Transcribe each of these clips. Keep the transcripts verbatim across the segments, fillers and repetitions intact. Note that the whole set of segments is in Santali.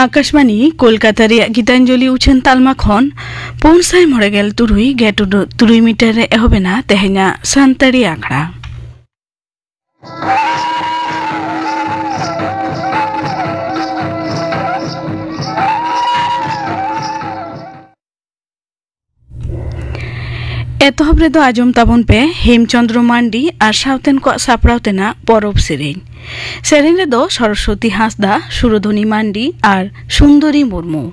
ᱟᱠᱟᱥᱵᱟᱱᱤ ᱠᱳᱞᱠᱟᱛᱟ ᱨᱮᱭᱟᱜ ᱜᱤᱛᱟᱧᱡᱚᱞᱤ ᱩᱪᱷᱟᱹᱱ ᱛᱟᱞᱢᱟ ᱠᱷᱚᱱ ᱯᱩᱱ ᱥᱟᱭ ᱢᱚᱬᱮ ᱜᱮᱞ ᱛᱩᱨᱩᱭ ᱜᱮᱴ ᱩᱰᱟᱹᱜ ᱛᱩᱨᱩᱭ ᱢᱤᱴᱟᱨ ᱨᱮ ᱮᱦᱚᱵ ᱮᱱᱟ ᱛᱮᱦᱮᱧᱟᱜ ᱥᱟᱱᱛᱟᱲᱤ ᱟᱠᱷᱲᱟ᱾ ᱮᱛᱚᱦᱚᱵ ᱨᱮᱫᱚ ᱟᱸᱡᱚᱢ ᱛᱟᱵᱚᱱ ᱯᱮ ᱦᱮᱢᱪᱚᱸᱫᱽᱨᱚ ᱢᱟᱱᱰᱤ ᱟᱨ ᱥᱟᱶᱛᱮᱱ ᱠᱚᱣᱟᱜ ᱥᱟᱯᱲᱟᱣ ᱛᱮᱱᱟᱜ ᱯᱚᱨᱚᱵᱽ ᱥᱮᱨᱮᱧ᱾ ᱥᱮᱨᱮᱧ ᱨᱮᱫᱚ ᱥᱚᱨᱚᱥᱣᱚᱛᱤ ᱦᱟᱸᱥᱫᱟ, ᱥᱩᱨᱚᱫᱷᱚᱱᱤ ᱢᱟᱱᱰᱤ ᱟᱨ ᱥᱩᱱᱫᱚᱨᱤ ᱢᱩᱨᱢᱩ᱾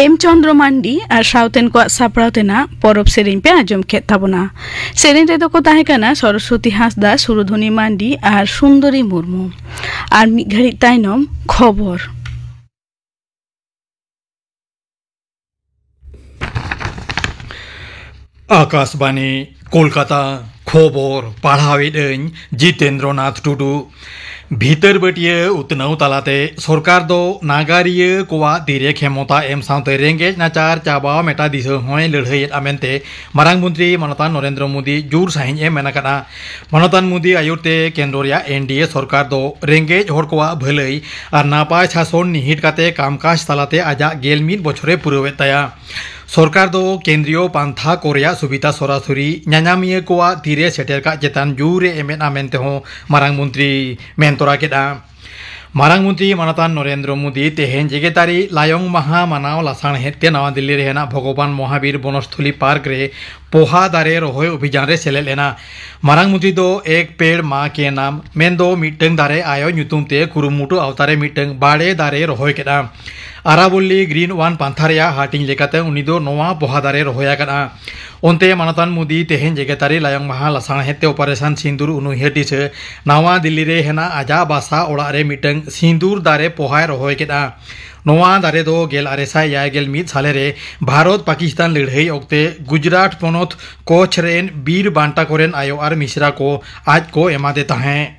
ᱮᱢ ᱪᱚᱱᱫᱨᱚ ᱢᱟᱱᱰᱤ ᱟᱨ ᱥᱟᱶᱛᱮᱱ ᱠᱚᱣᱟᱜ ᱥᱟᱯᱲᱟᱣ ᱛᱮᱱᱟᱜ ᱯᱚᱨᱚᱵᱽ ᱥᱮᱨᱮᱧ ᱯᱮ ᱟᱸᱡᱚᱢ ᱠᱮᱫ ᱛᱟᱵᱚᱱᱟ᱾ ᱥᱮᱨᱮᱧ ᱨᱮᱫᱚ ᱠᱚ ᱛᱟᱦᱮᱸ ᱠᱟᱱᱟ ᱥᱚᱨᱚᱥᱣᱚᱛᱤ ᱦᱟᱸᱥᱫᱟ, ᱥᱩᱨᱚᱫᱷᱚᱱᱤ ᱢᱟᱱᱰᱤ ᱟᱨ ᱥᱩᱱᱫᱚᱨᱤ ᱢᱩᱨᱢᱩ᱾ ᱟᱨ ᱢᱤᱫ ᱜᱷᱟᱹᱲᱤᱡ ᱛᱟᱭᱱᱚᱢ ᱠᱷᱚᱵᱚᱨ᱾ ᱟᱠᱟᱥᱵᱟᱱᱤ, ᱠᱳᱞᱠᱟᱛᱟ᱾ ᱠᱷᱚᱵᱚᱨ ᱯᱟᱲᱦᱟᱣᱮᱫ ᱟᱹᱧ ᱡᱤᱛᱮᱱᱫᱨᱚᱱᱟᱛᱷ ᱴᱩᱰᱩ᱾ ᱵᱷᱤᱛᱟᱹᱨ ᱵᱟᱹᱴᱤᱭᱟᱹ ᱩᱛᱱᱟᱹᱣ ᱛᱟᱞᱟᱛᱮ ᱥᱚᱨᱠᱟᱨ ᱫᱚ ᱱᱟᱜᱟᱨᱤᱭᱟᱹ ᱠᱚᱣᱟᱜ ᱛᱤᱨᱮ ᱠᱷᱮᱢᱚᱛᱟ ᱮᱢ ᱥᱟᱶᱛᱮ ᱨᱮᱸᱜᱮᱡ ᱱᱟᱪᱟᱨ ᱪᱟᱵᱟ ᱢᱮᱴᱟ ᱫᱤᱥᱟᱹ ᱦᱚᱸᱭ ᱞᱟᱹᱲᱦᱟᱹᱭᱮᱫᱼᱟ ᱢᱮᱱᱛᱮ ᱢᱟᱨᱟᱝ ᱢᱚᱱᱛᱨᱤ ᱢᱟᱱᱚᱛᱟᱱ ᱱᱚᱨᱮᱱᱫᱨᱚ ᱢᱳᱫᱤ ᱡᱳᱨ ᱥᱟᱹᱦᱤᱡ ᱮ ᱢᱮᱱ ᱟᱠᱟᱫᱼᱟ᱾ ᱢᱟᱱᱚᱛᱟᱱ ᱢᱳᱫᱤ ᱟᱭᱩᱨ ᱛᱮ ᱠᱮᱱᱫᱨᱚ ᱨᱮᱭᱟᱜ ᱮᱱ ᱰᱤ ᱮ ᱥᱚᱨᱠᱟᱨ ᱫᱚ ᱨᱮᱸᱜᱮᱡ ᱦᱚᱲ ᱠᱚᱣᱟᱜ ᱵᱷᱟᱹᱞᱟᱹᱭ ᱟᱨ ᱱᱟᱯᱟᱭ ᱥᱟᱥᱚᱱ ᱱᱤᱦᱤᱴ ᱠᱟᱛᱮ ᱠᱟᱢᱠᱟᱡᱽ ᱛᱟᱞᱟᱛᱮ ᱟᱡᱟᱜ ᱜᱮᱞ ᱢᱤᱫ ᱵᱚᱪᱷᱚᱨᱮ ᱯᱩᱨᱟᱹᱣᱮᱫ ᱛᱟᱭᱟ᱾ ᱥᱚᱨᱠᱟᱨ ᱫᱚ ᱠᱮᱱᱫᱨᱤᱭᱚ ᱯᱟᱱᱛᱷᱟ ᱠᱚ ᱨᱮᱭᱟᱜ ᱥᱩᱵᱤᱫᱷᱟ ᱥᱚᱨᱟᱥᱚᱨᱤ ᱧᱟᱧᱟᱢᱤᱭᱟᱹ ᱠᱚᱣᱟᱜ ᱛᱤᱨᱮ ᱥᱮᱴᱮᱨ ᱠᱟᱜ ᱪᱮᱛᱟᱱ ᱡᱳᱨ ᱮ ᱮᱢᱮᱫᱼᱟ ᱢᱮᱱᱛᱮ ᱦᱚᱸ ᱢᱟᱨᱟᱝ ᱢᱚᱱᱛᱨᱤ ᱢᱮᱱ ᱛᱚᱨᱟ ᱠᱮᱫᱼᱟ᱾ ᱢᱟᱨᱟᱝ ᱢᱚᱱᱛᱨᱤ ᱢᱟᱱᱚᱛᱟᱱ ᱱᱚᱨᱮᱱᱫᱨᱚ ᱢᱳᱫᱤ ᱛᱮᱦᱮᱧ ᱡᱮᱜᱮᱛᱟᱹᱨᱤ ᱞᱟᱭᱚᱝ ᱢᱟᱦᱟ ᱢᱟᱱᱟᱣ ᱞᱟᱥᱟᱬᱦᱮᱫ ᱛᱮ ᱱᱟᱣᱟ ᱫᱤᱞᱞᱤ ᱨᱮ ᱦᱮᱱᱟᱜ ᱵᱷᱚᱜᱚᱵᱟᱱ ᱢᱚᱦᱟᱵᱤᱨ ᱵᱚᱱᱚᱥᱛᱷᱚᱞᱤ ᱯᱟᱨᱠ ᱨᱮ ᱯᱚᱦᱟ ᱫᱟᱨᱮ ᱨᱚᱦᱚᱭ ᱚᱵᱷᱤᱡᱟᱱ ᱨᱮ ᱥᱮᱞᱮᱫ ᱞᱮᱱᱟ᱾ ᱢᱟᱨᱟᱝ ᱢᱚᱱᱛᱨᱤ ᱫᱚ ᱮᱠ ᱯᱮᱲ ᱢᱟ ᱠᱮ ᱱᱟᱢ ᱢᱮᱱᱫᱚ ᱢᱤᱫᱴᱟᱝ ᱫᱟᱨᱮ ᱟᱭᱳ ᱧᱩᱛᱩᱢ ᱛᱮ ᱠᱩᱨᱩᱢᱩᱴᱩ ᱟᱣᱛᱟᱨᱮ ᱢᱤᱫᱴᱟᱝ ᱵᱟᱲᱮ ᱫᱟᱨᱮ ᱨᱚᱦᱚᱭ ᱠᱮᱫᱼᱟ᱾ ᱟᱨᱟᱵᱚᱞᱞᱤ ᱜᱨᱤᱱ ᱣᱟᱱ ᱯᱟᱱᱛᱷᱟ ᱨᱮᱭᱟᱜ ᱦᱟᱹᱴᱤᱧ ᱞᱮᱠᱟᱛᱮ ᱩᱱᱤ ᱫᱚ ᱱᱚᱣᱟ ᱯᱚᱦᱟ ᱫᱟᱨᱮ ᱨᱚᱦᱚᱭ ᱟᱠᱟᱫᱼᱟ᱾ ᱚᱱᱛᱮ ᱢᱟᱱᱚᱛᱟᱱ ᱢᱳᱫᱤ ᱛᱮᱦᱮᱧ ᱡᱮᱜᱮᱛᱟᱹᱨᱤ ᱞᱟᱭᱚᱝ ᱢᱟᱦᱟ ᱞᱟᱥᱟᱬᱦᱮᱫ ᱛᱮ ᱚᱯᱟᱨᱮᱥᱚᱱ ᱥᱤᱸᱫᱩᱨ ᱩᱱᱩᱭᱦᱟᱹᱨ ᱫᱤᱥᱟᱹ ᱱᱟᱣᱟ ᱫᱤᱞᱞᱤ ᱨᱮ ᱦᱮᱱᱟᱜ ᱟᱡᱟᱜ ᱵᱟᱥᱟ ᱚᱲᱟᱜ ᱨᱮ ᱢᱤᱫᱴᱟᱝ ᱥᱤᱸᱫᱩᱨ ᱫᱟᱨᱮ ᱯᱚᱦᱟᱭ ᱨᱚᱦᱚᱭ ᱠᱮᱫᱼᱟ᱾ ᱱᱚᱣᱟ ᱫᱟᱨᱮ ᱫᱚ ᱜᱮᱞ ᱟᱨᱮ ᱥᱟᱭ ᱮᱭᱟᱭ ᱜᱮᱞ ᱢᱤᱫ ᱥᱟᱞᱮ ᱨᱮ ᱵᱷᱟᱨᱚᱛ ᱯᱟᱠᱤᱥᱛᱟᱱ ᱞᱟᱹᱲᱦᱟᱹᱭ ᱚᱠᱛᱮ ᱜᱩᱡᱽᱨᱟᱴ ᱯᱚᱱᱚᱛ ᱠᱚᱪᱷ ᱨᱮᱱ ᱵᱤᱨ ᱵᱟᱱᱴᱟ ᱠᱚᱨᱮᱱ ᱟᱭᱳ ᱟᱨ ᱢᱤᱥᱨᱟ ᱠᱚ ᱟᱡ ᱠᱚ ᱮᱢᱟᱫᱮ ᱛᱟᱦᱮᱸᱫ᱾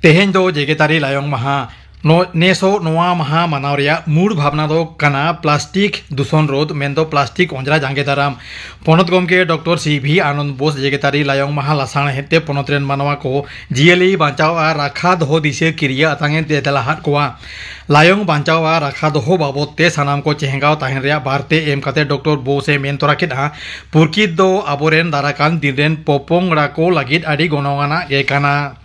ᱛᱮᱦᱮᱧ ᱫᱚ ᱡᱮᱜᱮᱛᱟᱹᱨᱤ ᱞᱟᱭᱚᱝ ᱢᱟᱦᱟ᱾ ᱱᱚ-, ᱱᱮᱥᱚᱜ ᱱᱚᱣᱟ ᱢᱟᱦᱟ ᱢᱟᱱᱟᱣ ᱨᱮᱭᱟᱜ ᱢᱩᱲ ᱵᱷᱟᱵᱽᱱᱟ ᱫᱚ ᱠᱟᱱᱟ ᱯᱞᱟᱥᱴᱤᱠ ᱫᱩᱥᱚᱱ ᱨᱳᱫᱷ, ᱢᱮᱱᱫᱚ ᱯᱞᱟᱥᱴᱤᱠ ᱚᱸᱡᱽᱨᱟ ᱡᱟᱸᱜᱮ ᱫᱟᱨᱟᱢ᱾ ᱯᱚᱱᱚᱛ ᱜᱚᱢᱠᱮ ᱰᱚᱠᱴᱚᱨ ᱥᱤ ᱵᱷᱤ ᱟᱱᱚᱱᱫ ᱵᱳᱥ ᱡᱮᱜᱮᱛᱟᱹᱨᱤ ᱞᱟᱭᱚᱝ ᱢᱟᱦᱟ ᱞᱟᱥᱟᱬᱦᱮᱫ ᱛᱮ ᱯᱚᱱᱚᱛ ᱨᱮᱱ ᱢᱟᱱᱣᱟ ᱠᱚ ᱡᱤᱭᱟᱹᱞᱤ ᱵᱟᱧᱪᱟᱣ ᱟᱨ ᱨᱟᱠᱷᱟ ᱫᱚᱦᱚ ᱫᱤᱥᱟᱹ ᱠᱤᱨᱤᱭᱟᱹ ᱟᱛᱟᱝ ᱮ ᱫᱮᱫᱮᱞᱟ ᱟᱫ ᱠᱚᱣᱟ᱾ ᱞᱟᱭᱚᱝ ᱵᱟᱧᱪᱟᱣ ᱟᱨ ᱨᱟᱠᱷᱟ ᱫᱚᱦᱚ ᱵᱟᱵᱚᱫ ᱛᱮ ᱥᱟᱱᱟᱢ ᱠᱚ ᱪᱮᱦᱮᱸᱜᱟᱣ ᱛᱟᱦᱮᱱ ᱨᱮᱭᱟᱜ ᱵᱟᱨᱛᱮ ᱮᱢ ᱠᱟᱛᱮ ᱰᱚᱠᱴᱚᱨ ᱵᱳᱥ ᱮ ᱢᱮᱱ ᱛᱚᱨᱟ ᱠᱮᱫᱼᱟ, ᱯᱩᱨᱠᱤᱛ ᱫᱚ ᱟᱵᱚᱨᱮᱱ ᱫᱟᱨᱟᱠᱟᱱ ᱫᱤᱱ ᱨᱮᱱ ᱯᱚᱯᱚᱝᱲᱟ ᱠᱚ ᱞᱟᱹᱜᱤᱫ ᱟᱹᱰᱤ ᱜᱚᱱᱚᱝ ᱟᱱᱟᱜ ᱜᱮ ᱠᱟᱱᱟ᱾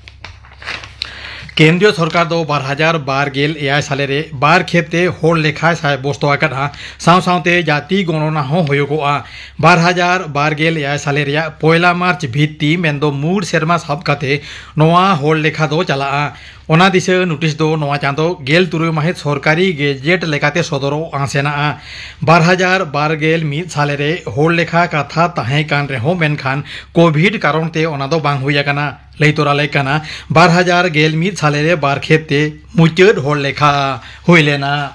ᱠᱮᱱᱫᱨᱤᱭᱚ ᱥᱚᱨᱠᱟᱨ ᱫᱚ ᱵᱟᱨ ᱦᱟᱡᱟᱨ ᱵᱟᱨ ᱜᱮᱞ ᱮᱭᱟᱭ ᱥᱟᱞᱮ ᱨᱮ ᱵᱟᱨ ᱠᱷᱮᱯ ᱛᱮ ᱦᱚᱲ ᱞᱮᱠᱷᱟᱭ ᱥᱟᱵ ᱵᱚᱥᱛᱚ ᱟᱠᱟᱫᱼᱟ, ᱥᱟᱶ ᱥᱟᱶᱛᱮ ᱡᱟᱹᱛᱤ ᱜᱚᱱᱚᱱᱟ ᱦᱚᱸ ᱦᱩᱭᱩᱜᱚᱜᱼᱟ᱾ ᱵᱟᱨ ᱦᱟᱡᱟᱨ ᱵᱟᱨ ᱜᱮᱞ ᱮᱭᱟᱭ ᱥᱟᱞᱮ ᱨᱮᱭᱟᱜ ᱯᱚᱭᱞᱟ ᱢᱟᱨᱪ ᱵᱷᱤᱛᱛᱤ, ᱢᱮᱱᱫᱚ ᱢᱩᱬ ᱥᱮᱨᱢᱟ ᱥᱟᱵ ᱠᱟᱛᱮ ᱱᱚᱣᱟ ᱦᱚᱲ ᱞᱮᱠᱷᱟ ᱫᱚ ᱪᱟᱞᱟᱜᱼᱟ᱾ ᱚᱱᱟ ᱫᱤᱥᱟᱹ ᱱᱳᱴᱤᱥ ᱫᱚ ᱱᱚᱣᱟ ᱪᱟᱸᱫᱚ ᱜᱮᱞ ᱛᱩᱨᱩᱭ ᱢᱟᱹᱦᱤᱛ ᱥᱚᱨᱠᱟᱨᱤ ᱜᱮᱡᱮᱴ ᱞᱮᱠᱟᱛᱮ ᱥᱚᱫᱚᱨᱚᱜ ᱟᱸᱥ ᱦᱮᱱᱟᱜᱼᱟ᱾ ᱵᱟᱨ ᱦᱟᱡᱟᱨ ᱵᱟᱨ ᱜᱮᱞ ᱢᱤᱫ ᱥᱟᱞᱮ ᱨᱮ ᱦᱚᱲ ᱞᱮᱠᱷᱟ ᱠᱟᱛᱷᱟ ᱛᱟᱦᱮᱸ ᱠᱟᱱ ᱨᱮᱦᱚᱸ, ᱢᱮᱱᱠᱷᱟᱱ ᱠᱳᱵᱷᱤᱰ ᱠᱟᱨᱚᱱ ᱛᱮ ᱚᱱᱟ ᱫᱚ ᱵᱟᱝ ᱦᱩᱭ ᱟᱠᱟᱱᱟ᱾ ᱞᱟᱹᱭ ᱛᱚᱨᱟ ᱞᱮ ᱠᱟᱱᱟ, ᱵᱟᱨ ᱦᱟᱡᱟᱨ ᱜᱮᱞ ᱢᱤᱫ ᱥᱟᱞᱮ ᱨᱮ ᱵᱟᱨ ᱠᱷᱮᱯ ᱛᱮ ᱢᱩᱪᱟᱹᱫ ᱦᱚᱲ ᱞᱮᱠᱷᱟ ᱦᱩᱭ ᱞᱮᱱᱟ᱾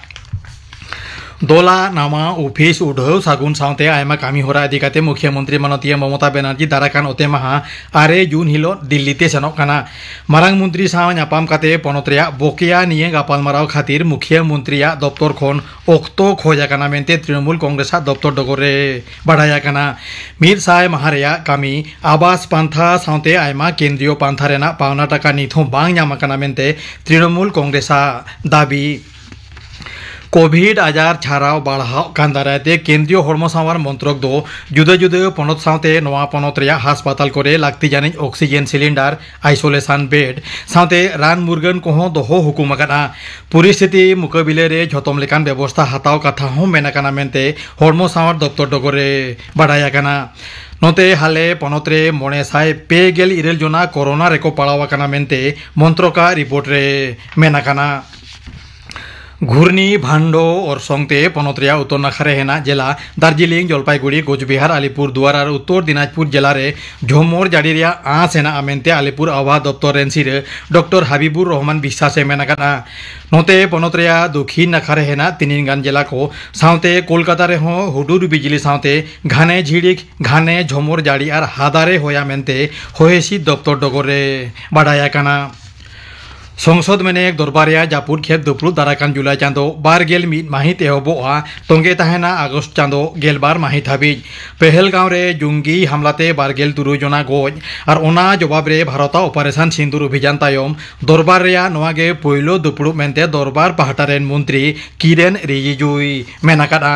ᱫᱚᱞᱟ ᱱᱟᱣᱟ ᱚᱯᱷᱤᱥ ᱩᱰᱷᱟᱹᱣ ᱥᱟᱹᱜᱩᱱ ᱥᱟᱶᱛᱮ ᱟᱭᱢᱟ ᱠᱟᱹᱢᱤ ᱦᱚᱨᱟ ᱤᱫᱤ ᱠᱟᱛᱮ ᱢᱩᱠᱷᱭᱟᱹ ᱢᱚᱱᱛᱨᱤ ᱢᱟᱱᱚᱛᱤᱭᱟᱹ ᱢᱚᱢᱚᱛᱟ ᱵᱮᱱᱟᱨᱡᱤ ᱫᱟᱨᱟᱠᱟᱱ ᱚᱛᱮ ᱢᱟᱦᱟ ᱟᱨᱮ ᱡᱩᱱ ᱦᱤᱞᱳᱜ ᱫᱤᱞᱞᱤ ᱛᱮ ᱥᱮᱱᱚᱜ ᱠᱟᱱᱟ᱾ ᱢᱟᱨᱟᱝ ᱢᱚᱱᱛᱨᱤ ᱥᱟᱶ ᱧᱟᱯᱟᱢ ᱠᱟᱛᱮ ᱯᱚᱱᱚᱛ ᱨᱮᱭᱟᱜ ᱵᱚᱠᱮᱭᱟ ᱱᱤᱭᱟᱹ ᱜᱟᱯᱟᱞᱢᱟᱨᱟᱣ ᱠᱷᱟᱹᱛᱤᱨ ᱢᱩᱠᱷᱭᱟᱹ ᱢᱚᱱᱛᱨᱤᱭᱟᱜ ᱫᱚᱯᱛᱚᱨ ᱠᱷᱚᱱ ᱚᱠᱛᱚ ᱠᱷᱚᱡ ᱟᱠᱟᱱᱟ ᱢᱮᱱᱛᱮ ᱛᱨᱤᱱᱚᱢᱩᱞ ᱠᱚᱝᱜᱨᱮᱥᱟᱜ ᱫᱚᱯᱛᱚᱨ ᱰᱚᱜᱚᱨ ᱨᱮ ᱵᱟᱰᱟᱭ ᱟᱠᱟᱱᱟ᱾ ᱢᱤᱫ ᱥᱟᱭ ᱢᱟᱦᱟ ᱨᱮᱭᱟᱜ ᱠᱟᱹᱢᱤ, ᱟᱵᱟᱥ ᱯᱟᱱᱛᱷᱟ ᱥᱟᱶᱛᱮ ᱟᱭᱢᱟ ᱠᱮᱱᱫᱨᱤᱭᱚ ᱯᱟᱱᱛᱷᱟ ᱨᱮᱱᱟᱜ ᱯᱟᱣᱱᱟ ᱴᱟᱠᱟ ᱱᱤᱛ ᱦᱚᱸ ᱵᱟᱝ ᱧᱟᱢ ᱟᱠᱟᱱᱟ ᱢᱮᱱᱛᱮ ᱛᱨᱤᱱᱚᱢᱩᱞ ᱠᱚᱝᱜᱨᱮᱥᱟᱜ ᱫᱟᱹᱵᱤ᱾ ᱠᱳᱵᱷᱤᱰ ᱟᱡᱟᱨ ᱪᱷᱟᱨᱟᱣ ᱵᱟᱲᱦᱟᱣ ᱠᱟᱱ ᱫᱟᱨᱟᱭ ᱛᱮ ᱠᱮᱱᱫᱨᱤᱭᱚ ᱦᱚᱲᱢᱚ ᱥᱟᱶᱟᱨ ᱢᱚᱱᱛᱨᱚᱠ ᱫᱚ ᱡᱩᱫᱟᱹ ᱡᱩᱫᱟᱹ ᱯᱚᱱᱚᱛ ᱥᱟᱶᱛᱮ ᱱᱚᱣᱟ ᱯᱚᱱᱚᱛ ᱨᱮᱭᱟᱜ ᱦᱟᱥᱯᱟᱛᱟᱞ ᱠᱚᱨᱮ ᱞᱟᱹᱠᱛᱤ ᱡᱟᱹᱱᱤᱡ ᱚᱠᱥᱤᱡᱮᱱ ᱥᱤᱞᱤᱱᱰᱟᱨ, ᱟᱭᱥᱳᱞᱮᱥᱚᱱ ᱵᱮᱰ ᱥᱟᱶᱛᱮ ᱨᱟᱱ ᱢᱩᱨᱜᱟᱹᱱ ᱠᱚᱦᱚᱸ ᱫᱚᱦᱚ ᱦᱩᱠᱩᱢ ᱟᱠᱟᱫᱼᱟ᱾ ᱯᱚᱨᱤᱥᱛᱷᱤᱛᱤ ᱢᱩᱠᱟᱹᱵᱤᱞᱟᱹ ᱨᱮ ᱡᱷᱚᱛᱚᱢ ᱞᱮᱠᱟᱱ ᱵᱮᱵᱚᱥᱛᱷᱟ ᱦᱟᱛᱟᱣ ᱠᱟᱛᱷᱟ ᱦᱚᱸ ᱢᱮᱱ ᱟᱠᱟᱱᱟ ᱢᱮᱱᱛᱮ ᱦᱚᱲᱢᱚ ᱥᱟᱶᱟᱨ ᱫᱚᱯᱛᱚᱨ ᱰᱚᱜᱚᱨ ᱨᱮ ᱵᱟᱰᱟᱭ ᱟᱠᱟᱱᱟ᱾ ᱱᱚᱛᱮ ᱦᱟᱞᱮ ᱯᱚᱱᱚᱛ ᱨᱮ ᱢᱚᱬᱮ ᱥᱟᱭ ᱯᱮ ᱜᱮᱞ ᱤᱨᱟᱹᱞ ᱡᱚᱱᱟ ᱠᱳᱨᱳᱱᱟ ᱨᱮᱠᱚ ᱯᱟᱲᱟᱣ ᱟᱠᱟᱱᱟ ᱢᱮᱱᱛᱮ ᱢᱚᱱᱛᱨᱚᱠᱟᱜ ᱨᱤᱯᱳᱨᱴ ᱨᱮ ᱢᱮᱱ ᱟᱠᱟᱱᱟ᱾ ᱜᱷᱩᱨᱱᱤ ᱵᱷᱟᱱᱰᱳ ᱚᱨᱥᱚᱝ ᱛᱮ ᱯᱚᱱᱚᱛ ᱨᱮᱭᱟᱜ ᱩᱛᱛᱚᱨ ᱱᱟᱠᱷᱟ ᱨᱮ ᱦᱮᱱᱟᱜ ᱡᱮᱞᱟ ᱫᱟᱨᱡᱤᱞᱤᱝ, ᱡᱚᱞᱯᱟᱭᱜᱩᱲᱤ, ᱠᱳᱪᱵᱤᱦᱟᱨ, ᱟᱞᱤᱯᱩᱨ ᱫᱩᱣᱟᱨ ᱟᱨ ᱩᱛᱛᱚᱨ ᱫᱤᱱᱟᱡᱽᱯᱩᱨ ᱡᱮᱞᱟ ᱨᱮ ᱡᱷᱚᱢᱚᱨ ᱡᱟᱹᱲᱤ ᱨᱮᱭᱟᱜ ᱟᱸᱥ ᱦᱮᱱᱟᱜᱼᱟ ᱢᱮᱱᱛᱮ ᱟᱞᱤᱯᱩᱨ ᱟᱵᱚᱦᱟᱣᱟ ᱫᱚᱯᱛᱚᱨ ᱨᱮᱱ ᱥᱤᱨᱟᱹ ᱰᱚᱠᱴᱚᱨ ᱦᱟᱵᱤᱵᱩᱨ ᱨᱚᱦᱢᱟᱱ ᱵᱤᱥᱥᱟᱥ ᱮ ᱢᱮᱱ ᱟᱠᱟᱫᱼᱟ᱾ ᱱᱚᱛᱮ ᱯᱚᱱᱚᱛ ᱨᱮᱭᱟᱜ ᱫᱚᱠᱷᱤᱱ ᱱᱟᱠᱷᱟ ᱨᱮ ᱦᱮᱱᱟᱜ ᱛᱤᱱᱤᱱ ᱜᱟᱱ ᱡᱮᱞᱟ ᱠᱚ ᱥᱟᱶᱛᱮ ᱠᱳᱞᱠᱟᱛᱟ ᱨᱮᱦᱚᱸ ᱦᱩᱰᱩᱨ ᱵᱤᱡᱽᱞᱤ ᱥᱟᱶᱛᱮ ᱜᱷᱟᱱᱮ ᱡᱷᱤᱲᱤᱠ, ᱜᱷᱟᱱᱮ ᱡᱷᱚᱢᱚᱨ ᱡᱟᱹᱲᱤ ᱟᱨ ᱦᱟᱫᱟᱨᱮ ᱦᱚᱭᱟ ᱢᱮᱱᱛᱮ ᱦᱚᱭ ᱦᱤᱸᱥᱤᱫ ᱫᱚᱯᱛᱚᱨ ᱰᱚᱜᱚᱨ ᱨᱮ ᱵᱟᱰᱟᱭ ᱟᱠᱟᱱᱟ᱾ ᱥᱚᱝᱥᱚᱫ ᱢᱮᱱᱮᱠ ᱫᱚᱨᱵᱟᱨ ᱨᱮᱭᱟᱜ ᱡᱟᱹᱯᱩᱫ ᱠᱷᱮᱯ ᱫᱩᱯᱲᱩᱵ ᱫᱟᱨᱟᱭ ᱠᱟᱱ ᱡᱩᱞᱟᱭ ᱪᱟᱸᱫᱚ ᱵᱟᱨ ᱜᱮᱞ ᱢᱤᱫ ᱢᱟᱹᱦᱤᱛ ᱮᱦᱚᱵᱚᱜᱼᱟ, ᱛᱚᱸᱜᱮ ᱛᱟᱦᱮᱱᱟ ᱟᱜᱚᱥᱴ ᱪᱟᱸᱫᱚ ᱜᱮᱞ ᱵᱟᱨ ᱢᱟᱹᱦᱤᱛ ᱦᱟᱹᱵᱤᱡ᱾ ᱯᱮᱦᱮᱞᱜᱟᱸᱣ ᱨᱮ ᱡᱩᱝᱜᱤ ᱦᱟᱢᱞᱟᱛᱮ ᱵᱟᱨ ᱜᱮᱞ ᱛᱩᱨᱩᱭ ᱡᱚᱱᱟ ᱜᱚᱡ ᱟᱨ ᱚᱱᱟ ᱡᱚᱵᱟᱵ ᱨᱮ ᱵᱷᱟᱨᱚᱛᱟᱜ ᱚᱯᱟᱨᱮᱥᱚᱱ ᱥᱤᱸᱫᱩᱨ ᱚᱵᱷᱤᱡᱟᱱ ᱛᱟᱭᱚᱢ ᱫᱚᱨᱵᱟᱨ ᱨᱮᱭᱟᱜ ᱱᱚᱣᱟ ᱜᱮ ᱯᱳᱭᱞᱳ ᱫᱩᱯᱲᱩᱵ ᱢᱮᱱᱛᱮ ᱫᱚᱨᱵᱟᱨ ᱯᱟᱦᱴᱟ ᱨᱮᱱ ᱢᱚᱱᱛᱨᱤ ᱠᱤᱨᱮᱱ ᱨᱤᱡᱤᱡᱩᱭ ᱢᱮᱱ ᱟᱠᱟᱫᱼᱟ᱾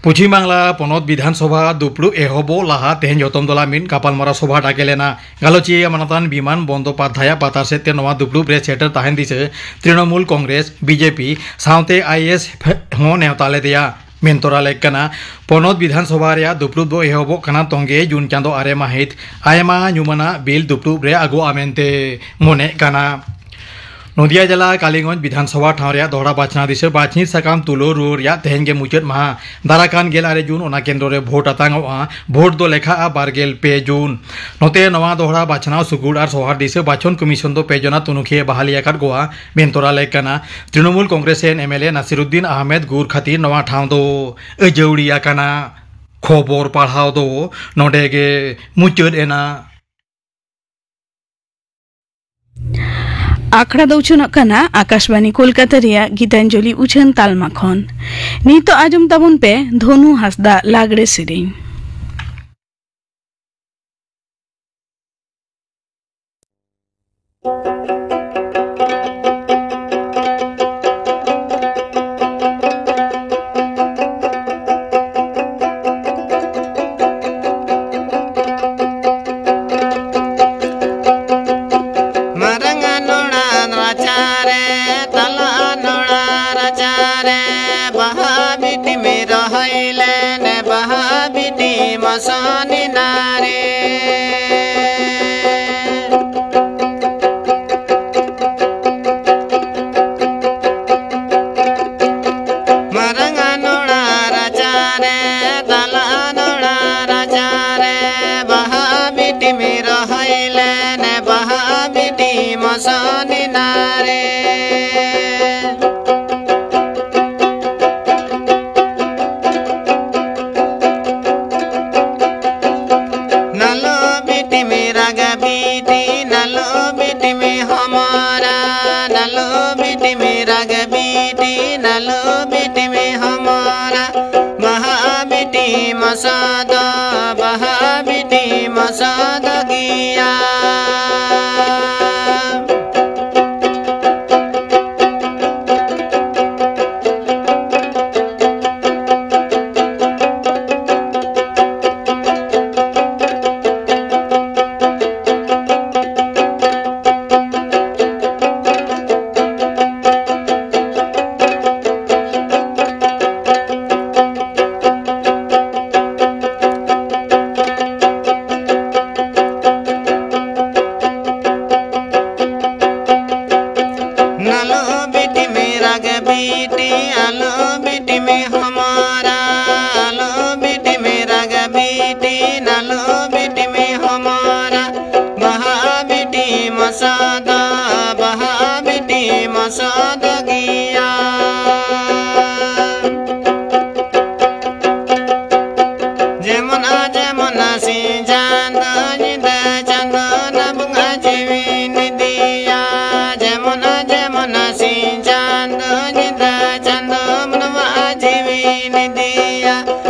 ᱯᱚᱪᱷᱤᱢ ᱵᱟᱝᱞᱟ ᱯᱚᱱᱚᱛ ᱵᱤᱫᱷᱟᱱ ᱥᱚᱵᱷᱟ ᱫᱩᱯᱲᱩᱵ ᱮᱦᱚᱵᱚᱜ ᱞᱟᱦᱟ ᱛᱮᱦᱮᱧ ᱡᱚᱛᱚᱢ ᱫᱚᱞᱟ ᱢᱤᱫ ᱜᱟᱯᱟᱞᱢᱟᱨᱟᱣ ᱥᱚᱵᱷᱟ ᱰᱟᱠᱮ ᱞᱮᱱᱟ᱾ ᱜᱟᱞᱚᱪᱤᱭᱟᱹ ᱢᱟᱱᱚᱛᱟᱱ ᱵᱤᱢᱟᱱ ᱵᱚᱱᱫᱚᱯᱟᱫᱷᱭᱟᱭᱟᱜ ᱯᱟᱛᱟᱨ ᱥᱮᱫ ᱛᱮ ᱱᱚᱣᱟ ᱫᱩᱯᱲᱩᱵ ᱨᱮ ᱥᱮᱴᱮᱨ ᱛᱟᱦᱮᱱ ᱫᱤᱥᱟᱹ ᱛᱨᱤᱱᱚᱢᱩᱞ ᱠᱚᱝᱜᱨᱮᱥ, ᱵᱤᱡᱮᱯᱤ ᱥᱟᱶᱛᱮ ᱟᱭ ᱮᱥ ᱮᱯᱷ ᱦᱚᱸ ᱱᱮᱣᱛᱟ ᱞᱮᱫᱮᱭᱟ᱾ ᱢᱮᱱ ᱛᱚᱨᱟ ᱞᱮᱠ ᱠᱟᱱᱟ, ᱯᱚᱱᱚᱛ ᱵᱤᱫᱷᱟᱱ ᱥᱚᱵᱷᱟ ᱨᱮᱭᱟᱜ ᱫᱩᱯᱲᱩᱵ ᱫᱚ ᱮᱦᱚᱵᱚᱜ ᱠᱟᱱᱟ ᱛᱚᱝᱜᱮ ᱡᱩᱱ ᱪᱟᱸᱫᱚ ᱟᱨᱮ ᱢᱟᱹᱦᱤᱛ᱾ ᱟᱭᱢᱟ ᱧᱩᱢᱟᱱᱟᱜ ᱵᱤᱞ ᱫᱩᱯᱲᱩᱵ ᱨᱮ ᱟᱹᱜᱩᱜᱼᱟ ᱢᱮᱱᱛᱮ ᱢᱚᱱᱮᱜ ᱠᱟᱱᱟ᱾ ᱱᱚᱫᱤᱭᱟ ᱡᱮᱞᱟ ᱠᱟᱞᱤᱜᱚᱸᱡᱽ ᱵᱤᱫᱷᱟᱱ ᱥᱚᱵᱷᱟ ᱴᱷᱟᱶ ᱨᱮᱭᱟᱜ ᱫᱚᱦᱲᱟ ᱵᱟᱪᱷᱱᱟᱣ ᱫᱤᱥᱟᱹ ᱵᱟᱪᱷᱱᱤ ᱥᱟᱠᱟᱢ ᱛᱩᱞᱟᱹᱣ ᱨᱩᱣᱟᱹᱲ ᱨᱮᱭᱟᱜ ᱛᱮᱦᱮᱧ ᱜᱮ ᱢᱩᱪᱟᱹᱫ ᱢᱟᱦᱟ᱾ ᱫᱟᱨᱟ ᱠᱟᱱ ᱜᱮᱞ ᱟᱨᱮ ᱡᱩᱱ ᱚᱱᱟ ᱠᱮᱱᱫᱨᱚ ᱨᱮ ᱵᱷᱳᱴ ᱟᱛᱟᱝᱚᱜᱼᱟ᱾ ᱵᱷᱳᱴ ᱫᱚ ᱞᱮᱠᱷᱟᱜᱼᱟ ᱵᱟᱨ ᱜᱮᱞ ᱯᱮ ᱡᱩᱱ᱾ ᱱᱚᱛᱮ ᱱᱚᱣᱟ ᱫᱚᱦᱲᱟ ᱵᱟᱪᱷᱱᱟᱣ ᱥᱩᱜᱩᱲ ᱟᱨ ᱥᱚᱦᱟᱨ ᱫᱤᱥᱟᱹ ᱵᱟᱪᱷᱚᱱ ᱠᱚᱢᱤᱥᱚᱱ ᱫᱚ ᱯᱮ ᱡᱚᱱᱟ ᱛᱩᱱᱩᱠᱷᱤᱭᱟᱹ ᱵᱟᱦᱟᱞᱤ ᱟᱠᱟᱫ ᱠᱚᱣᱟ᱾ ᱢᱮᱱ ᱛᱚᱨᱟ ᱞᱮᱠ ᱠᱟᱱᱟ, ᱛᱨᱤᱱᱚᱢᱩᱞ ᱠᱚᱝᱜᱨᱮᱥ ᱨᱮᱱ ᱮᱢ ᱮᱞ ᱮ ᱱᱟᱥᱤᱨᱩᱫᱫᱤᱱ ᱟᱦᱢᱮᱫ ᱜᱩᱨ ᱠᱷᱟᱹᱛᱤᱨ ᱱᱚᱣᱟ ᱴᱷᱟᱶ ᱫᱚ ᱟᱹᱡᱟᱹᱣᱲᱤ ᱟᱠᱟᱱᱟ᱾ ᱠᱷᱚᱵᱚᱨ ᱯᱟᱲᱦᱟᱣ ᱫᱚ ᱱᱚᱰᱮ ᱜᱮ ᱢᱩᱪᱟᱹᱫ ᱮᱱᱟ᱾ ᱟᱠᱷᱲᱟ ᱫᱚ ᱩᱪᱷᱟᱹᱱᱚᱜ ᱠᱟᱱᱟ ᱟᱠᱟᱥᱵᱟᱱᱤ ᱠᱳᱞᱠᱟᱛᱟ ᱨᱮᱭᱟᱜ ᱜᱤᱛᱟᱧᱡᱚᱞᱤ ᱩᱪᱷᱟᱹᱱ ᱛᱟᱞᱢᱟ ᱠᱷᱚᱱ᱾ ᱱᱤᱛᱚᱜ ᱟᱸᱡᱚᱢ ᱛᱟᱵᱚᱱ ᱯᱮ ᱫᱷᱚᱱᱩ ᱦᱟᱸᱥᱫᱟ ᱞᱟᱜᱽᱲᱮ ᱥᱮᱨᱮᱧ᱾ ᱢᱟᱨᱟᱝ ᱱᱚᱲᱟ ᱨᱟᱪᱟᱨᱮ, ᱛᱟᱞᱟ ᱱᱚᱲᱟ ᱨᱟᱪᱟᱨᱮ, ᱵᱟᱦᱟ ᱵᱤᱴᱤᱢ ᱨᱚᱦᱚᱭ ᱞᱮᱱ, ᱵᱟᱦᱟ ᱵᱤᱴᱤ ᱢᱚᱥᱚᱱᱤ ᱱᱟᱨᱮ᱾ ᱢᱟᱨᱟᱝ ᱱᱚᱲᱟ ᱨᱟᱪᱟᱨᱮ, ᱛᱟᱞᱟ ᱱᱚᱲᱟ ᱨᱟᱪᱟᱨᱮ, ᱵᱟᱦᱟ ᱵᱤᱴᱤᱢ ᱨᱚᱦᱚᱭ ᱞᱮᱱ, ᱵᱟᱦᱟ ᱵᱤᱴᱤ ᱢᱚᱥᱚᱱᱤ ᱱᱟᱨᱮ᱾ ᱱᱟᱞᱚ ᱵᱤᱴᱤᱢ ᱨᱟᱜᱟ ᱵᱤᱴᱤ, ᱱᱟᱞᱚ ᱵᱤᱴᱤᱢ ᱦᱚᱢᱚᱨᱟ, ᱱᱟᱞᱚ ᱵᱤᱴᱤᱢ ᱨᱟᱜᱟ ᱵᱤᱴᱤ, ᱱᱟᱞᱚ ᱵᱤᱴᱤᱢ ᱦᱚᱢᱚᱨᱟ᱾ ᱵᱟᱦᱟ ᱵᱤᱴᱤ ᱢᱚᱥᱚᱫᱚ, ᱵᱟᱦᱟ ᱵᱤᱴᱤ ᱢᱚᱥᱚᱫᱚ ᱜᱮᱭᱟ᱾ ᱵᱤᱴᱤ ᱟᱞᱚ ᱵᱤᱴᱤ ᱢᱮ ᱦᱚᱢᱚᱨᱟ, ᱟᱞᱚ ᱵᱤᱴᱤ ᱢᱮ ᱨᱟᱜᱟ ᱵᱤᱴᱤ, ᱟᱞᱚ ᱵᱤᱴᱤ ᱢᱮ ᱦᱚᱢᱚᱨᱟ᱾ ᱵᱟᱦᱟ ᱵᱤᱴᱤ ᱢᱚᱥᱚᱫᱚ, ᱵᱟᱦᱟ ᱵᱤᱴᱤ ᱢᱚᱥᱚᱫᱚ ᱜᱮᱭᱟ᱾ ᱡᱮᱢᱚᱱ ᱟᱨ ᱡᱮᱢᱚᱱ ᱥᱤᱧ ᱪᱟᱸᱫᱚ ᱧᱤᱫᱟᱹ ᱪᱟᱸᱫᱚ ᱱᱟ ᱵᱚᱸᱜᱟ ᱡᱤᱣᱤ ᱱᱤᱫᱤᱭᱟ᱾ ᱡᱮᱢᱚᱱ ᱟᱨ ᱡᱮᱢᱚᱱ ᱥᱤᱧ ᱪᱟᱸᱫᱚ ᱧᱤᱫᱟᱹ ᱪᱟᱸᱫᱚ ᱢᱟᱱᱣᱟ ᱡᱤᱣᱤ ᱱᱤᱫᱤᱭᱟ᱾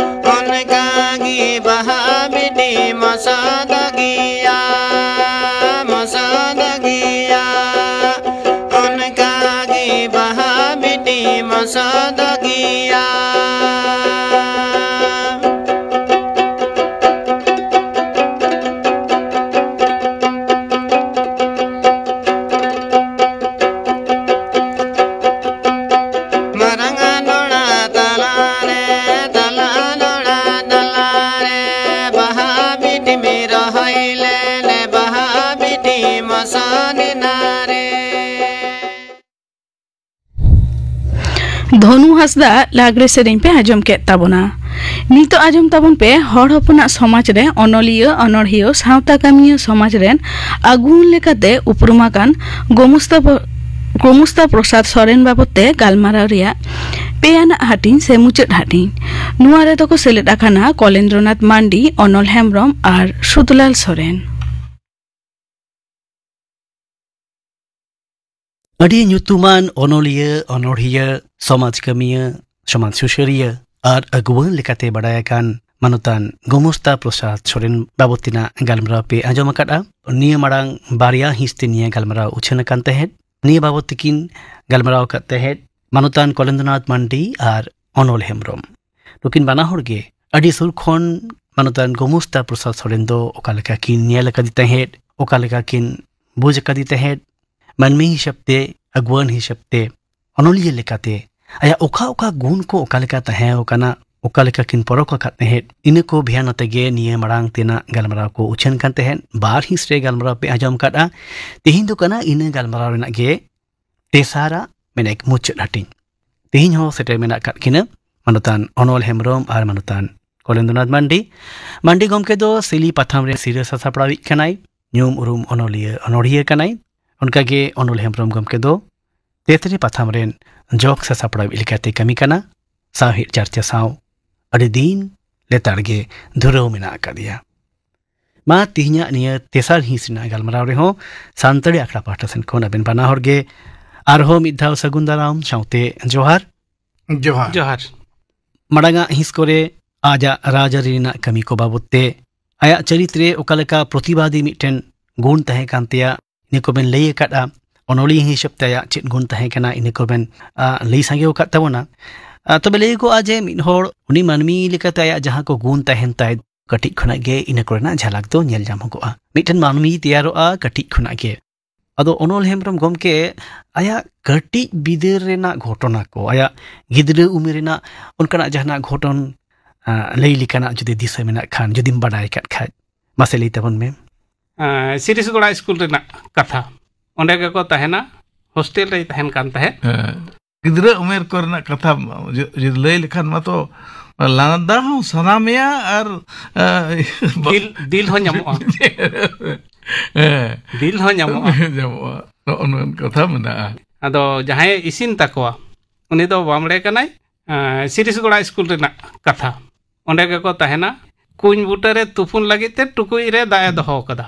ᱚᱱᱠᱟ ᱜᱮ ᱵᱟᱦᱟ ᱵᱤᱴᱤ ᱢᱚᱥᱚᱫ ᱜᱮᱭᱟ, ᱢᱚᱥᱚᱫ ᱜᱮᱭᱟ᱾ ᱚᱱᱠᱟ ᱜᱮ ᱵᱟᱦᱟ ᱵᱤᱴᱤ ᱢᱚᱥᱚᱫ ᱜᱮᱭᱟ᱾ ᱢᱟᱨᱟᱝ ᱟᱱᱚᱲᱟ ᱛᱟᱞᱟᱨᱮ, ᱛᱟᱞᱟ ᱟᱱᱚᱲᱟ ᱛᱟᱞᱟᱨᱮ, ᱵᱟᱦᱟ ᱵᱤᱴᱤ ᱢᱤ ᱨᱚᱦᱚᱭ ᱞᱮ, ᱞᱮ ᱵᱟᱦᱟ ᱵᱤᱴᱤ ᱢᱚᱥᱚᱱᱤᱱᱟ ᱨᱮ᱾ ᱫᱷᱚᱱᱩ ᱦᱟᱸᱥᱫᱟ ᱞᱟᱜᱽᱲᱮ ᱥᱮᱨᱮᱧ ᱯᱮ ᱟᱸᱡᱚᱢ ᱠᱮᱫ ᱛᱟᱵᱚᱱᱟ᱾ ᱱᱤᱛᱚᱜ ᱟᱸᱡᱚᱢ ᱛᱟᱵᱚᱱ ᱯᱮ ᱦᱚᱲ ᱦᱚᱯᱚᱱᱟᱜ ᱥᱚᱢᱟᱡᱽ ᱨᱮ ᱚᱱᱚᱞᱤᱭᱟᱹ, ᱚᱱᱚᱲᱦᱤᱭᱟᱹ, ᱥᱟᱶᱛᱟ ᱠᱟᱹᱢᱤᱭᱟᱹ ᱥᱚᱢᱟᱡᱽ ᱨᱮᱱ ᱟᱹᱜᱩᱣᱟᱹᱱ ᱞᱮᱠᱟᱛᱮ ᱩᱯᱨᱩᱢ ᱟᱠᱟᱱ ᱜᱳᱢᱩᱥᱛᱟ ᱯᱨᱚ-, ᱜᱳᱢᱩᱥᱛᱟ ᱯᱨᱚᱥᱟᱫᱽ ᱥᱚᱨᱮᱱ ᱵᱟᱵᱚᱫ ᱛᱮ ᱜᱟᱞᱢᱟᱨᱟᱣ ᱨᱮᱭᱟᱜ ᱯᱮ ᱟᱱᱟᱜ ᱦᱟᱹᱴᱤᱧ ᱥᱮ ᱢᱩᱪᱟᱹᱫ ᱦᱟᱹᱴᱤᱧ᱾ ᱱᱚᱣᱟ ᱨᱮᱫᱚ ᱠᱚ ᱥᱮᱞᱮᱫ ᱟᱠᱟᱱᱟ ᱠᱚᱞᱮᱱᱫᱨᱚᱱᱟᱛᱷ ᱢᱟᱱᱰᱤ, ᱚᱱᱚᱞ ᱦᱮᱢᱵᱽᱨᱚᱢ ᱟᱨ ᱥᱩᱫᱷᱞᱟᱞ ᱥᱚᱨᱮᱱ᱾ ᱟᱹᱰᱤ ᱧᱩᱛᱩᱢᱟᱱ ᱚᱱᱚᱞᱤᱭᱟᱹ, ᱚᱱᱚᱲᱦᱤᱭᱟᱹ, ᱥᱚᱢᱟᱡᱽ ᱠᱟᱹᱢᱤᱭᱟᱹ, ᱥᱚᱢᱟᱡᱽ ᱥᱩᱥᱟᱹᱨᱤᱭᱟᱹ ᱟᱨ ᱟᱹᱜᱩᱣᱟᱹᱱ ᱞᱮᱠᱟᱛᱮ ᱵᱟᱰᱟᱭ ᱟᱠᱟᱱ ᱢᱟᱱᱚᱛᱟᱱ ᱜᱳᱢᱚᱥᱛᱟ ᱯᱨᱚᱥᱟᱫᱽ ᱥᱚᱨᱮᱱ ᱵᱟᱵᱚᱛ ᱛᱮᱱᱟᱜ ᱜᱟᱞᱢᱟᱨᱟᱣ ᱯᱮ ᱟᱸᱡᱚᱢ ᱟᱠᱟᱫᱼᱟ᱾ ᱱᱤᱭᱟᱹ ᱢᱟᱲᱟᱝ ᱵᱟᱨᱭᱟ ᱦᱤᱸᱥ ᱛᱮ ᱱᱤᱭᱟᱹ ᱜᱟᱞᱢᱟᱨᱟᱣ ᱩᱪᱷᱟᱹᱱ ᱟᱠᱟᱱ ᱛᱟᱦᱮᱸᱫ᱾ ᱱᱤᱭᱟᱹ ᱵᱟᱵᱚᱛ ᱛᱮᱠᱤᱱ ᱜᱟᱞᱢᱟᱨᱟᱣ ᱟᱠᱟᱫ ᱛᱟᱦᱮᱸᱫ ᱢᱟᱱᱚᱛᱟᱱ ᱠᱚᱞᱮᱱᱫᱨᱚᱱᱟᱛᱷ ᱢᱟᱱᱰᱤ ᱟᱨ ᱚᱱᱚᱞ ᱦᱮᱢᱵᱽᱨᱚᱢ᱾ ᱱᱩᱠᱤᱱ ᱵᱟᱱᱟ ᱦᱚᱲ ᱜᱮ ᱟᱹᱰᱤ ᱥᱩᱨ ᱠᱷᱚᱱ ᱢᱟᱱᱚᱛᱟᱱ ᱜᱳᱢᱚᱥᱛᱟ ᱯᱨᱚᱥᱟᱫᱽ ᱥᱚᱨᱮᱱ ᱫᱚ ᱚᱠᱟ ᱞᱮᱠᱟ ᱠᱤᱱ ᱧᱮᱞ ᱟᱠᱟᱫᱮ ᱛᱟᱦᱮᱸᱫ, ᱚᱠᱟ ᱞᱮᱠᱟ ᱠᱤᱱ ᱵᱩᱡᱽ ᱟᱠᱟᱫᱮ ᱛᱟᱦᱮᱸᱫ, ᱢᱟᱹᱱᱢᱤ ᱦᱤᱥᱟᱹᱵ ᱛᱮ, ᱟᱹᱜᱩᱣᱟᱹᱱ ᱦᱤᱥᱟᱹᱵ ᱛᱮ, ᱚᱱᱚᱞᱤᱭᱟᱹ ᱞᱮᱠᱟᱛᱮ ᱟᱭᱟᱜ ᱚᱠᱟ ᱚᱠᱟ ᱜᱩᱱ ᱠᱚ ᱚᱠᱟ ᱞᱮᱠᱟ ᱛᱟᱦᱮᱸ ᱠᱟᱱᱟ, ᱚᱠᱟ ᱞᱮᱠᱟ ᱠᱤᱱ ᱯᱚᱨᱚᱠ ᱟᱠᱟᱫ ᱛᱟᱦᱮᱸᱫ, ᱤᱱᱟᱹ ᱠᱚ ᱵᱷᱮᱭᱟᱱ ᱟᱛᱮ ᱜᱮ ᱱᱤᱭᱟᱹ ᱢᱟᱲᱟᱝ ᱛᱮᱱᱟᱜ ᱜᱟᱞᱢᱟᱨᱟᱣ ᱠᱚ ᱩᱪᱷᱟᱹᱱ ᱠᱟᱱ ᱛᱟᱦᱮᱸᱫ᱾ ᱵᱟᱨ ᱦᱤᱸᱥ ᱨᱮ ᱜᱟᱞᱢᱟᱨᱟᱣ ᱯᱮ ᱟᱸᱡᱚᱢ ᱟᱠᱟᱫᱼᱟ᱾ ᱛᱮᱦᱮᱧ ᱫᱚ ᱠᱟᱱᱟ ᱤᱱᱟᱹ ᱜᱟᱞᱢᱟᱨᱟᱣ ᱨᱮᱱᱟᱜ ᱜᱮ ᱛᱮᱥᱟᱨᱟᱜ, ᱢᱮᱱᱮᱠ ᱢᱩᱪᱟᱹᱫ ᱦᱟᱹᱴᱤᱧ᱾ ᱛᱮᱦᱮᱧ ᱦᱚᱸ ᱥᱮᱴᱮᱨ ᱢᱮᱱᱟᱜ ᱟᱠᱟᱫ ᱠᱤᱱᱟ ᱢᱟᱱᱚᱛᱟᱱ ᱚᱱᱚᱞ ᱦᱮᱢᱵᱨᱚᱢ ᱟᱨ ᱢᱟᱱᱚᱛᱟᱱ ᱠᱚᱞᱮᱱᱫᱨᱚᱱᱟᱛᱷ ᱢᱟᱱᱰᱤ᱾ ᱢᱟᱱᱰᱤ ᱜᱚᱢᱠᱮ ᱫᱚ ᱥᱤᱞᱤ ᱯᱟᱛᱷᱟᱢ ᱨᱮ ᱥᱤᱨᱟᱹ ᱥᱟᱥᱟᱯᱲᱟᱣᱤᱡ ᱠᱟᱱᱟᱭ, ᱧᱩᱢ ᱩᱨᱩᱢ ᱚᱱᱚᱞᱤᱭᱟᱹ ᱚᱱᱚᱲᱦᱤᱭᱟᱹ ᱠᱟᱱᱟᱭ᱾ ᱚᱱᱠᱟᱜᱮ ᱚᱱᱚᱞ ᱦᱮᱢᱵᱨᱚᱢ ᱜᱚᱢᱠᱮ ᱫᱚ ᱛᱮᱛᱨᱮ ᱯᱟᱛᱷᱟᱢ ᱨᱮᱱ ᱡᱚᱜᱽ ᱥᱟᱥᱟᱯᱲᱟᱣᱤᱡ ᱞᱮᱠᱟᱛᱮ ᱠᱟᱹᱢᱤ ᱠᱟᱱᱟ᱾ ᱥᱟᱶᱦᱮᱫ ᱪᱟᱨᱪᱟ ᱥᱟᱶ ᱟᱹᱰᱤ ᱫᱤᱱ ᱞᱮᱛᱟᱲ ᱜᱮ ᱫᱷᱩᱨᱟᱹᱣ ᱢᱮᱱᱟᱜ ᱟᱠᱟᱫᱮᱭᱟ᱾ ᱢᱟ ᱛᱮᱦᱮᱧᱟᱜ ᱱᱤᱭᱟᱹ ᱛᱮᱥᱟᱨ ᱦᱤᱸᱥ ᱨᱮᱱᱟᱜ ᱜᱟᱞᱢᱟᱨᱟᱣ ᱨᱮᱦᱚᱸ ᱥᱟᱱᱛᱟᱲᱤ ᱟᱠᱷᱲᱟ ᱯᱟᱦᱴᱟ ᱥᱮᱱ ᱠᱷᱚᱱ ᱟᱵᱮᱱ ᱵᱟᱱᱟ ᱦᱚᱲ ᱜᱮ ᱟᱨᱦᱚᱸ ᱢᱤᱫ ᱫᱷᱟᱣ ᱥᱟᱹᱜᱩᱱ ᱫᱟᱨᱟᱢ ᱥᱟᱶᱛᱮ ᱡᱚᱦᱟᱨ᱾ ᱡᱚᱦᱟᱨ᱾ ᱡᱚᱦᱟᱨ᱾ ᱢᱟᱲᱟᱝᱟᱜ ᱦᱤᱸᱥ ᱠᱚᱨᱮ ᱟᱡᱟᱜ ᱨᱟᱡᱽᱟᱹᱨᱤ ᱨᱮᱱᱟᱜ ᱠᱟᱹᱢᱤ ᱠᱚ ᱵᱟᱵᱚᱛ ᱛᱮ, ᱟᱭᱟᱜ ᱪᱟᱹᱨᱤᱛ ᱨᱮ ᱚᱠᱟ ᱞᱮᱠᱟ ᱯᱨᱚᱛᱤᱵᱟᱫᱤ ᱢᱤᱫᱴᱮᱱ ᱜᱩᱱ ᱛᱟᱦᱮᱸ ᱠᱟᱱ ᱛᱟᱭᱟ, ᱤᱱᱟᱹ ᱠᱚᱵᱮᱱ ᱞᱟᱹᱭ ᱟᱠᱟᱫᱼᱟ᱾ ᱚᱱᱚᱞᱤᱭᱟᱹ ᱦᱤᱥᱟᱹᱵ ᱛᱮ ᱟᱭᱟᱜ ᱪᱮᱫ ᱜᱩᱱ ᱛᱟᱦᱮᱸ ᱠᱟᱱᱟ, ᱤᱱᱟᱹ ᱠᱚᱵᱮᱱ, ᱟ, ᱞᱟᱹᱭ ᱥᱟᱸᱜᱮ ᱟᱠᱟᱫ ᱛᱟᱵᱚᱱᱟ᱾ ᱟ, ᱛᱚᱵᱮ ᱞᱟᱹᱭᱟᱹᱜᱚᱜᱼᱟ ᱡᱮ ᱢᱤᱫ ᱦᱚᱲ ᱩᱱᱤ ᱢᱟᱹᱱᱢᱤ ᱞᱮᱠᱟᱛᱮ ᱟᱭᱟᱜ ᱡᱟᱦᱟᱸ ᱠᱚ ᱜᱩᱱ ᱛᱟᱦᱮᱱ ᱛᱟᱭ, ᱠᱟᱹᱴᱤᱡ ᱠᱷᱚᱱᱟᱜ ᱜᱮ ᱤᱱᱟᱹ ᱠᱚᱨᱮᱱᱟᱜ ᱡᱷᱟᱞᱟᱠ ᱫᱚ ᱧᱮᱞ ᱧᱟᱢᱚᱜᱚᱜᱼᱟ᱾ ᱢᱤᱫᱴᱮᱱ ᱢᱟᱹᱱᱢᱤ ᱛᱮᱭᱟᱨᱚᱜᱼᱟ ᱠᱟᱹᱴᱤᱡ ᱠᱷᱚᱱᱟᱜ ᱜᱮ᱾ ᱟᱫᱚ ᱚᱱᱚᱞ ᱦᱮᱢᱵᱨᱚᱢ ᱜᱚᱢᱠᱮ ᱟᱭᱟᱜ ᱠᱟᱹᱴᱤᱡ ᱵᱤᱫᱟᱹᱞ ᱨᱮᱱᱟᱜ ᱜᱷᱚᱴᱚᱱᱟ ᱠᱚ, ᱟᱭᱟᱜ ᱜᱤᱫᱽᱨᱟᱹ ᱩᱢᱮᱨ ᱨᱮᱱᱟᱜ ᱚᱱᱠᱟᱱᱟᱜ ᱡᱟᱦᱟᱱᱟᱜ ᱜᱷᱚᱴᱚᱱ, ᱟ, ᱞᱟᱹᱭ ᱞᱮᱠᱟᱱᱟᱜ ᱡᱩᱫᱤ ᱫᱤᱥᱟᱹ ᱢᱮᱱᱟᱜ ᱠᱷᱟᱱ, ᱡᱩᱫᱤᱢ ᱵᱟᱰᱟᱭ ᱟᱠᱟᱫ ᱠᱷᱟᱡ, ᱢᱟᱥᱮ ᱞᱟᱹᱭ ᱛᱟᱵᱚᱱ ᱢᱮ᱾ ᱟᱸ, ᱥᱤᱨᱤᱥᱜᱚᱲᱟ ᱥᱠᱩᱞ ᱨᱮᱱᱟᱜ ᱠᱟᱛᱷᱟ᱾ ᱚᱸᱰᱮ ᱜᱮᱠᱚ ᱛᱟᱦᱮᱱᱟ, ᱦᱳᱥᱴᱮᱞ ᱨᱮᱭ ᱛᱟᱦᱮᱱ ᱠᱟᱱ ᱛᱟᱦᱮᱸᱫ᱾ ᱦᱮᱸ᱾ ᱜᱤᱫᱽᱨᱟᱹ ᱩᱢᱮᱨ ᱠᱚᱨᱮᱱᱟᱜ ᱠᱟᱛᱷᱟ ᱡᱩ-, ᱡᱩᱫᱤ ᱞᱟᱹᱭ ᱞᱮᱠᱷᱟᱱ ᱢᱟᱛᱚ ᱞᱟᱸᱫᱟ ᱦᱚᱸ ᱥᱟᱱᱟ ᱢᱮᱭᱟ ᱟᱨ, ᱟᱸ, ᱫᱤᱞ, ᱫᱤᱞ ᱦᱚᱸ ᱧᱟᱢᱚᱜᱼᱟ᱾ ᱦᱮᱸ᱾ ᱫᱤᱞ ᱦᱚᱸ ᱧᱟᱢᱚᱜᱼᱟ᱾ ᱧᱟᱢᱚᱜᱼᱟ᱾ ᱱᱚᱜᱼᱚ ᱱᱚᱣᱟ ᱠᱟᱛᱷᱟ ᱢᱮᱱᱟᱜᱼᱟ᱾ ᱟᱫᱚ ᱡᱟᱦᱟᱸᱭᱮ ᱤᱥᱤᱱ ᱛᱟᱠᱚᱣᱟ, ᱩᱱᱤ ᱫᱚ ᱵᱟᱢᱲᱮ ᱠᱟᱱᱟᱭ᱾ ᱟᱸ, ᱥᱤᱨᱤᱥᱜᱚᱲᱟ ᱥᱠᱩᱞ ᱨᱮᱱᱟᱜ ᱠᱟᱛᱷᱟ᱾ ᱚᱸᱰᱮ ᱜᱮᱠᱚ ᱛᱟᱦᱮᱱᱟ᱾ ᱠᱩᱧ ᱵᱩᱴᱟᱹᱨᱮ ᱛᱩᱯᱩᱱ ᱞᱟᱹᱜᱤᱫ ᱛᱮ ᱴᱩᱠᱩᱡ ᱨᱮ ᱫᱟᱜ ᱮ ᱫᱚᱦᱚ ᱟᱠᱟᱫᱟ᱾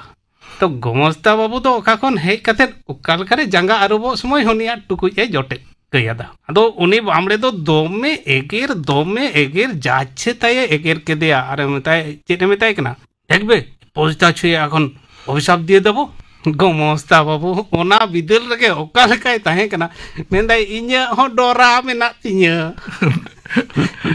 ᱛᱚ ᱜᱚᱢᱚᱥᱛᱟ ᱵᱟᱹᱵᱩ ᱫᱚ ᱚᱠᱟ ᱠᱷᱚᱱ ᱦᱮᱡ ᱠᱟᱛᱮ ᱚᱠᱟ ᱞᱮᱠᱟᱨᱮ ᱡᱟᱸᱜᱟ ᱟᱹᱨᱩᱵᱚᱜ ᱥᱚᱢᱚᱭ ᱦᱚᱸ ᱩᱱᱤᱭᱟᱜ ᱴᱩᱠᱩᱡ ᱮ ᱡᱚᱴᱮᱫ ᱠᱟᱹᱭᱟᱫᱟ᱾ ᱟᱫᱚ ᱩᱱᱤ ᱵᱟᱢᱲᱮ ᱫᱚ ᱫᱚᱢᱮ ᱮᱜᱮᱨ, ᱫᱚᱢᱮ ᱮᱜᱮᱨ, ᱡᱟᱪᱪᱷᱮ ᱛᱟᱭᱮ ᱮᱜᱮᱨ ᱠᱮᱫᱮᱭᱟ᱾ ᱟᱨᱮ ᱢᱮᱛᱟᱭ, ᱪᱮᱫ ᱮ ᱢᱮᱛᱟᱭ ᱠᱟᱱᱟ? দেখবে, পৌঁছতা ছুঁয়ে এখন অভিশাপ দিয়ে দেবো। ᱜᱚᱢᱚᱥᱛᱟ ᱵᱟᱹᱵᱩ ᱚᱱᱟ ᱵᱤᱫᱟᱹᱞ ᱨᱮᱜᱮ ᱚᱠᱟ ᱞᱮᱠᱟᱭ ᱛᱟᱦᱮᱸ ᱠᱟᱱᱟ᱾ ᱢᱮᱱᱫᱟᱭ, "ᱤᱧᱟᱹᱜ ᱦᱚᱸ ᱰᱚᱨᱟ ᱢᱮᱱᱟᱜ ᱛᱤᱧᱟᱹ,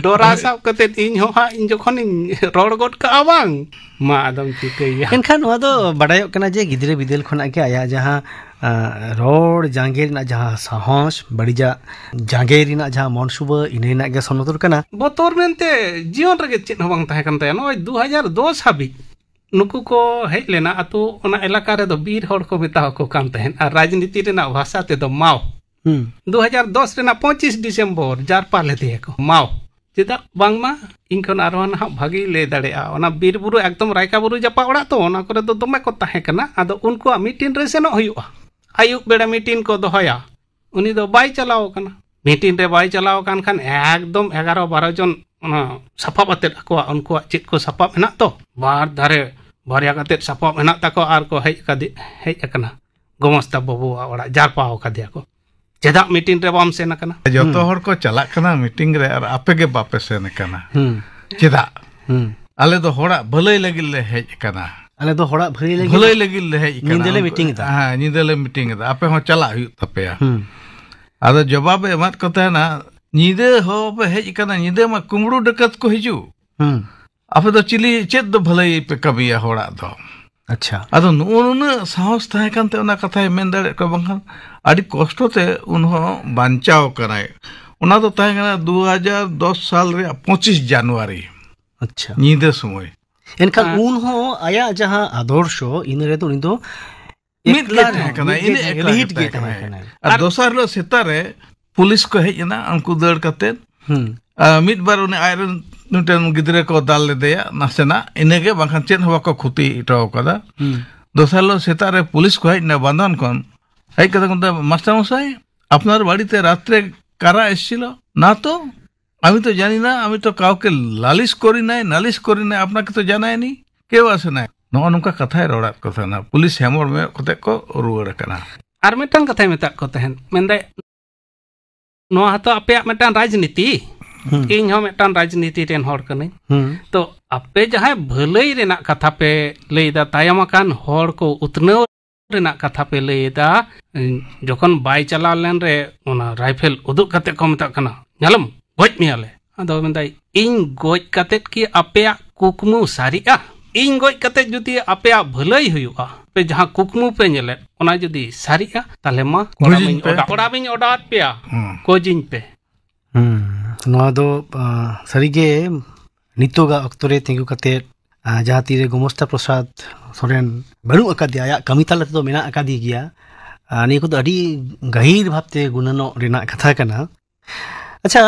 ᱰᱚᱨᱟ ᱥᱟᱵ ᱠᱟᱛᱮᱫ ᱤᱧ ᱦᱚᱸ ᱦᱟᱸᱜ ᱤᱧ ᱡᱚᱠᱷᱚᱱᱤᱧ ᱨᱚᱲ ᱜᱚᱫ ᱠᱟᱜᱼᱟ ᱵᱟᱝ, ᱢᱟ ᱟᱫᱚᱢ ᱪᱤᱠᱟᱹᱭᱟ?" ᱮᱱᱠᱷᱟᱱ ᱱᱚᱣᱟ ᱫᱚ ᱵᱟᱰᱟᱭᱚᱜ ᱠᱟᱱᱟ ᱡᱮ ᱜᱤᱫᱽᱨᱟᱹ ᱵᱤᱫᱟᱹᱞ ᱠᱷᱚᱱᱟᱜ ᱜᱮ ᱟᱭᱟᱜ ᱡᱟᱦᱟᱸ, ᱟ, ᱨᱚᱲ ᱡᱟᱸᱜᱮ ᱨᱮᱱᱟᱜ ᱡᱟᱦᱟᱸ ᱥᱟᱦᱚᱥ, ᱵᱟᱹᱲᱤᱡᱟᱜ ᱡᱟᱸᱜᱮ ᱨᱮᱱᱟᱜ ᱡᱟᱦᱟᱸ ᱢᱚᱱᱥᱩᱵᱟᱹ, ᱤᱱᱟᱹ ᱨᱮᱱᱟᱜ ᱜᱮ ᱥᱚᱱᱚᱫᱚᱨ ᱠᱟᱱᱟ᱾ ᱵᱚᱛᱚᱨ ᱢᱮᱱᱛᱮ ᱡᱤᱭᱚᱱ ᱨᱮᱜᱮ ᱪᱮᱫ ᱦᱚᱸ ᱵᱟᱝ ᱛᱟᱦᱮᱸ ᱠᱟᱱ ᱛᱟᱭᱟ᱾ ᱱᱚᱜᱼᱚᱭ ᱫᱩ ᱦᱟᱡᱟᱨ ᱫᱚᱥ ᱦᱟᱹᱵᱤᱡ ᱱᱩᱠᱩ ᱠᱚ ᱦᱮᱡ ᱞᱮᱱᱟ ᱟᱛᱳ, ᱚᱱᱟ ᱮᱞᱟᱠᱟ ᱨᱮᱫᱚ ᱵᱤᱨ ᱦᱚᱲ ᱠᱚ ᱢᱮᱛᱟ ᱟᱠᱚ ᱠᱟᱱ ᱛᱟᱦᱮᱸᱫ, ᱟᱨ ᱨᱟᱡᱽᱱᱤᱛᱤ ᱨᱮᱱᱟᱜ ᱵᱷᱟᱥᱟ ᱛᱮᱫᱚ ᱢᱟᱣ᱾ ᱦᱩᱸ᱾ ᱫᱩ ᱦᱟᱡᱟᱨ ᱫᱚᱥ ᱨᱮᱱᱟᱜ ᱯᱚᱸᱪᱤᱥ ᱰᱤᱥᱮᱢᱵᱚᱨ ᱡᱟᱨᱯᱟ ᱞᱮᱫᱮᱭᱟᱠᱚ ᱢᱟᱣ᱾ ᱪᱮᱫᱟᱜ ᱵᱟᱝᱢᱟ ᱤᱧ ᱠᱷᱚᱱ ᱟᱨᱦᱚᱸ ᱱᱟᱦᱟᱜ ᱵᱷᱟᱜᱮ ᱞᱟᱹᱭ ᱫᱟᱲᱮᱭᱟᱜᱼᱟ᱾ ᱚᱱᱟ ᱵᱤᱨ ᱵᱩᱨᱩ ᱮᱠᱫᱚᱢ ᱨᱟᱭᱠᱟ ᱵᱩᱨᱩ ᱡᱟᱯᱟᱜ ᱚᱲᱟᱜ ᱛᱚ, ᱚᱱᱟ ᱠᱚᱨᱮ ᱫᱚ ᱫᱚᱢᱮ ᱠᱚ ᱛᱟᱦᱮᱸ ᱠᱟᱱᱟ᱾ ᱟᱫᱚ ᱩᱱᱠᱩᱣᱟᱜ ᱢᱤᱴᱤᱝ ᱨᱮ ᱥᱮᱱᱚᱜ ᱦᱩᱭᱩᱜᱼᱟ᱾ ᱟᱹᱭᱩᱵ ᱵᱮᱲᱟ ᱢᱤᱴᱤᱝ ᱠᱚ ᱫᱚᱦᱚᱭᱟ, ᱩᱱᱤ ᱫᱚ ᱵᱟᱭ ᱪᱟᱞᱟᱣ ᱟᱠᱟᱱᱟ᱾ ᱢᱤᱴᱤᱝ ᱨᱮ ᱵᱟᱭ ᱪᱟᱞᱟᱣ ᱟᱠᱟᱱ ᱠᱷᱟᱱ ᱮᱠᱫᱚᱢ ᱮᱜᱟᱨᱚ ᱵᱟᱨᱚ ᱡᱚᱱ ᱚᱱᱟ ᱥᱟᱯᱟᱵ ᱟᱛᱮᱫ, ᱟᱠᱚᱣᱟᱜ, ᱩᱱᱠᱩᱣᱟᱜ ᱪᱮᱫ ᱠᱚ ᱥᱟᱯᱟᱵ ᱦᱮᱱᱟᱜ ᱛᱚ, ᱵᱟᱨ ᱫᱷᱟᱨᱮ ᱵᱟᱨᱭᱟ ᱠᱟᱛᱮᱫ ᱥᱟᱯᱟᱵ ᱦᱮᱱᱟᱜ ᱛᱟᱠᱚᱣᱟ, ᱟᱨ ᱠᱚ ᱦᱮᱡ ᱠᱟᱫᱮ, ᱦᱮᱡ ᱟᱠᱟᱱᱟ ᱜᱚᱢᱚᱥᱛᱟ ᱵᱟᱹᱵᱩᱣᱟᱜ ᱚᱲᱟᱜ, ᱡᱟᱨᱯᱟᱣ ᱠᱟᱫᱮᱭᱟ ᱠᱚ᱾ ᱪᱮᱫᱟᱜ ᱢᱤᱴᱤᱝ ᱨᱮ ᱵᱟᱢ ᱥᱮᱱ ᱟᱠᱟᱱᱟ? ᱡᱚᱛᱚ ᱦᱩᱸ᱾ ᱦᱚᱲ ᱠᱚ ᱪᱟᱞᱟᱜ ᱠᱟᱱᱟ ᱢᱤᱴᱤᱝ ᱨᱮ, ᱟᱨ ᱟᱯᱮ ᱜᱮ ᱵᱟᱯᱮ ᱥᱮᱱ ᱟᱠᱟᱱᱟ᱾ ᱦᱩᱸ᱾ ᱪᱮᱫᱟᱜ? ᱦᱩᱸ᱾ ᱟᱞᱮ ᱫᱚ ᱦᱚᱲᱟᱜ ᱵᱷᱟᱹᱞᱟᱹᱭ ᱞᱟᱹᱜᱤᱫ ᱞᱮ ᱦᱮᱡ ᱟᱠᱟᱱᱟ᱾ ᱟᱞᱮ ᱫᱚ ᱦᱚᱲᱟᱜ ᱵᱷᱟᱹᱞᱟᱹᱭ ᱞᱟᱹᱜᱤᱫ ᱵᱷᱟᱹᱞᱟᱹᱭ ᱞᱟᱹᱜᱤᱫ ᱞᱮ ᱦᱮᱡ ᱟᱠᱟᱱᱟ᱾ ᱧᱤᱫᱟᱹ ᱞᱮ ᱩᱱᱠᱩ, ᱢᱤᱴᱤᱝ ᱮᱫᱟ᱾ ᱦᱮᱸ, ᱧᱤᱫᱟᱹ ᱞᱮ ᱢᱤᱴᱤᱝ ᱮᱫᱟ, ᱟᱯᱮ ᱦᱚᱸ ᱪᱟᱞᱟᱜ ᱦᱩᱭᱩᱜ ᱛᱟᱯᱮᱭᱟ᱾ ᱦᱩᱸ᱾ ᱟᱫᱚ ᱡᱚᱵᱟᱵ ᱮ ᱮᱢᱟᱫ ᱠᱚ ᱛᱟᱦᱮᱱᱟ, "ᱧᱤᱫᱟᱹ ᱦᱚᱸ ᱯᱮ ᱦᱮᱡ ᱟᱠᱟᱱᱟ, ᱧᱤᱫᱟᱹ ᱢᱟ ᱠᱩᱢᱵᱽᱲᱩ ᱰᱟᱹᱠᱟᱹᱛ ᱠᱚ ᱦᱤᱡᱩᱜ᱾ ᱦᱩᱸ᱾ ᱟᱯᱮ ᱫᱚ ᱪᱤᱞᱤ, ᱪᱮᱫ ᱫᱚ ᱵᱷᱟᱹᱞᱟᱹᱭ ᱯᱮ ᱠᱟᱹᱢᱤᱭᱟ ᱦᱚᱲᱟᱜ ᱫᱚ?" ᱟᱪᱪᱷᱟ᱾ ᱟᱫᱚ ᱱᱩᱜᱼᱩ ᱱᱩᱱᱟᱹᱜ ᱥᱟᱦᱚᱥ ᱛᱟᱦᱮᱸ ᱠᱟᱱᱛᱮ ᱚᱱᱟ ᱠᱟᱛᱷᱟᱭ ᱢᱮᱱ ᱫᱟᱲᱮᱭᱟᱜ ᱠᱚᱣᱟ, ᱵᱟᱝᱠᱷᱟᱱ ᱟᱹᱰᱤ ᱠᱚᱥᱴᱚ ᱛᱮ ᱩᱱ ᱦᱚᱸ ᱵᱟᱧᱪᱟᱣ ᱠᱟᱱᱟᱭ᱾ ᱚᱱᱟ ᱫᱚ ᱛᱟᱦᱮᱸ ᱠᱟᱱᱟ ᱫᱩ ᱦᱟᱡᱟᱨ ᱫᱚᱥ ᱥᱟᱞ ᱨᱮᱭᱟᱜ ᱯᱚᱸᱪᱤᱥ ᱡᱟᱱᱩᱣᱟᱨᱤ ᱟᱪᱪᱷᱟ᱾ ᱧᱤᱫᱟᱹ ᱥᱚᱢᱚᱭ᱾ ᱮᱱᱠᱷᱟᱱ ᱦᱮᱸ᱾ ᱩᱱ ᱦᱚᱸ ᱟᱭᱟᱜ ᱡᱟᱦᱟᱸ ᱟᱫᱚᱨᱥᱚ, ᱤᱱᱟᱹ ᱨᱮᱫᱚ ᱩᱱᱤ ᱫᱚ ᱢᱤᱫ ᱜᱮ ᱮᱠᱞᱟ ᱛᱟᱦᱮᱸ ᱨᱮᱦᱚᱸ, ᱠᱟᱱᱟ, ᱢᱤᱫ ᱜᱮ ᱤᱱᱟᱹ ᱛᱟᱦᱮᱸ ᱠᱟᱱᱟ, ᱮᱠᱞᱟ ᱞᱤᱰ ᱜᱮ ᱜᱮ ᱛᱟᱦᱮᱸ ᱛᱟᱦᱮᱸ ᱠᱟᱱᱟᱭ᱾ ᱠᱟᱱᱟᱭ᱾ ᱟᱨ ᱟᱨ ᱫᱚᱥᱟᱨ ᱦᱤᱞᱳᱜ ᱥᱮᱛᱟᱜ ᱨᱮ ᱯᱩᱞᱤᱥ ᱠᱚ ᱦᱮᱡ ᱮᱱᱟ, ᱩᱱᱠᱩ ᱫᱟᱹᱲ ᱠᱟᱛᱮᱫ᱾ ᱦᱩᱸ᱾ ᱟᱨ ᱢᱤᱫ ᱵᱟᱨ ᱩᱱᱤ ᱟᱡᱨᱮᱱ ᱢᱤᱫᱴᱮᱱ ᱜᱤᱫᱽᱨᱟᱹ ᱠᱚ ᱫᱟᱞ ᱞᱮᱫᱮᱭᱟ ᱱᱟᱥᱮᱱᱟᱜ, ᱤᱱᱟᱹᱜᱮ, ᱵᱟᱝᱠᱷᱟᱱ ᱪᱮᱫ ᱦᱚᱸ ᱵᱟᱠᱚ ᱠᱷᱚᱛᱤ ᱦᱚᱴᱚ ᱠᱟᱫᱟ᱾ ᱦᱩᱸ᱾ ᱫᱚᱥᱟᱨ ᱦᱤᱞᱳᱜ ᱥᱮᱛᱟᱜ ᱨᱮ ᱯᱩᱞᱤᱥ ᱠᱚ ᱦᱮᱡ ᱮᱱᱟ ᱵᱟᱱᱫᱷᱚᱱ ᱠᱷᱚᱱ, ᱦᱮᱡ ᱠᱟᱛᱮ ᱠᱚ ᱢᱮᱛᱟᱭᱟ, "ᱢᱟᱥᱴᱟᱨ ᱢᱚᱥᱟᱭ, আপনার বাড়িতে রাত্রে কারা এসেছিল?" "না তো, আমি তো জানি না, আমি তো কাউকে লালিশ করি নাই, নালিশ করি নাই, আপনাকে তো জানায়নি, কেউ আসে নাই।" ᱱᱚᱜᱼᱚ ᱱᱚᱝᱠᱟ ᱠᱟᱛᱷᱟᱭ ᱨᱚᱲᱟᱫ ᱠᱚ ᱛᱟᱦᱮᱱᱟ᱾ ᱯᱩᱞᱤᱥ ᱦᱮᱢᱚᱨ ᱢᱮᱢᱚᱨ ᱠᱟᱛᱮ ᱠᱚ ᱨᱩᱣᱟᱹᱲ ᱟᱠᱟᱱᱟ᱾ ᱟᱨ ᱢᱤᱫᱴᱟᱝ ᱠᱟᱛᱷᱟᱭ ᱢᱮᱛᱟᱫ ᱠᱚ ᱛᱟᱦᱮᱸᱫ, ᱢᱮᱱᱫᱟᱭ, "ᱱᱚᱣᱟ ᱦᱚᱸᱛᱚ ᱟᱯᱮᱭᱟᱜ ᱢᱤᱫᱴᱟᱝ ᱨᱟᱡᱽᱱᱤᱛᱤ, ᱦᱩᱸ᱾ ᱤᱧ ᱦᱚᱸ ᱢᱤᱫᱴᱟᱝ ᱨᱟᱡᱽᱱᱤᱛᱤ ᱨᱮᱱ ᱦᱚᱲ ᱠᱟᱹᱱᱟᱹᱧ᱾ ᱦᱩᱸ᱾ ᱛᱚ ᱟᱯᱮ ᱡᱟᱦᱟᱸᱭ ᱵᱷᱟᱹᱞᱟᱹᱭ ᱨᱮᱱᱟᱜ ᱠᱟᱛᱷᱟ ᱯᱮ ᱞᱟᱹᱭᱫᱟ, ᱛᱟᱭᱚᱢ ᱟᱠᱟᱱ ᱦᱚᱲ ᱠᱚ ᱩᱛᱱᱟᱹᱣ ᱨᱮᱱᱟᱜ ᱠᱟᱛᱷᱟ ᱯᱮ ᱞᱟᱹᱭ ᱮᱫᱟ, ᱡᱚᱠᱷᱚᱱ ᱵᱟᱭ ᱪᱟᱞᱟᱣ ᱞᱮᱱ ᱨᱮ ᱚᱱᱟ ᱨᱟᱭᱯᱷᱮᱞ ᱩᱫᱩᱜ ᱠᱟᱛᱮ ᱠᱚ ᱢᱮᱛᱟᱜ ᱠᱟᱱᱟ, 'ᱧᱮᱞᱟᱢ, ᱜᱚᱡ ᱢᱮᱭᱟᱞᱮ.' ᱟᱫᱚ ᱢᱮᱱᱫᱟᱭ, 'ᱤᱧ ᱜᱚᱡ ᱠᱟᱛᱮ ᱠᱤ ᱟᱯᱮᱭᱟᱜ ᱠᱩᱠᱢᱩ ᱥᱟᱹᱨᱤᱜᱼᱟ? ᱤᱧ ᱜᱚᱡ ᱠᱟᱛᱮ ᱡᱩᱫᱤ ᱟᱯᱮᱭᱟᱜ ᱵᱷᱟᱹᱞᱟᱹᱭ ᱦᱩᱭᱩᱜᱼᱟ, ᱟᱯᱮ ᱡᱟᱦᱟᱸ ᱠᱩᱠᱢᱩ ᱯᱮ ᱧᱮᱞᱮᱫ, ᱚᱱᱟ ᱡᱩᱫᱤ ᱥᱟᱹᱨᱤᱜᱼᱟ, ᱛᱟᱦᱞᱮ ᱢᱟ ᱠᱚᱲᱟᱢᱤᱧ ᱜᱚᱡᱤᱧ ᱯᱮ᱾ ᱚᱰᱟ-, ᱠᱚᱲᱟᱢᱤᱧ ᱚᱰᱟᱣᱟᱫ ᱯᱮᱭᱟ, ᱦᱩᱸ᱾ ᱜᱚᱡᱤᱧ ᱯᱮ.'" ᱦᱩᱸ, ᱱᱚᱣᱟ ᱫᱚ, ᱟ, ᱥᱟᱹᱨᱤᱜᱮ ᱱᱤᱛᱚᱜᱟᱜ ᱚᱠᱛᱚ ᱨᱮ ᱛᱤᱸᱜᱩ ᱠᱟᱛᱮ, ᱟ, ᱡᱟᱦᱟᱸ ᱛᱤᱨᱮ ᱜᱳᱢᱚᱥᱛᱟ ᱯᱨᱚᱥᱟᱫᱽ ᱥᱚᱨᱮᱱ ᱵᱟᱹᱱᱩᱜ ᱟᱠᱟᱫᱮᱭᱟ, ᱟᱭᱟᱜ ᱠᱟᱹᱢᱤ ᱛᱟᱞᱟ ᱛᱮᱫᱚ ᱢᱮᱱᱟᱜ ᱟᱠᱟᱫᱮ ᱜᱮᱭᱟ, ᱟᱨ ᱱᱤᱭᱟᱹ ᱠᱚᱫᱚ ᱟᱹᱰᱤ ᱜᱟᱹᱦᱤᱨ ᱵᱷᱟᱵᱽᱛᱮ ᱜᱩᱱᱟᱹᱱᱚᱜ ᱨᱮᱱᱟᱜ ᱠᱟᱛᱷᱟ ᱠᱟᱱᱟ᱾ ᱟᱪᱪᱷᱟ,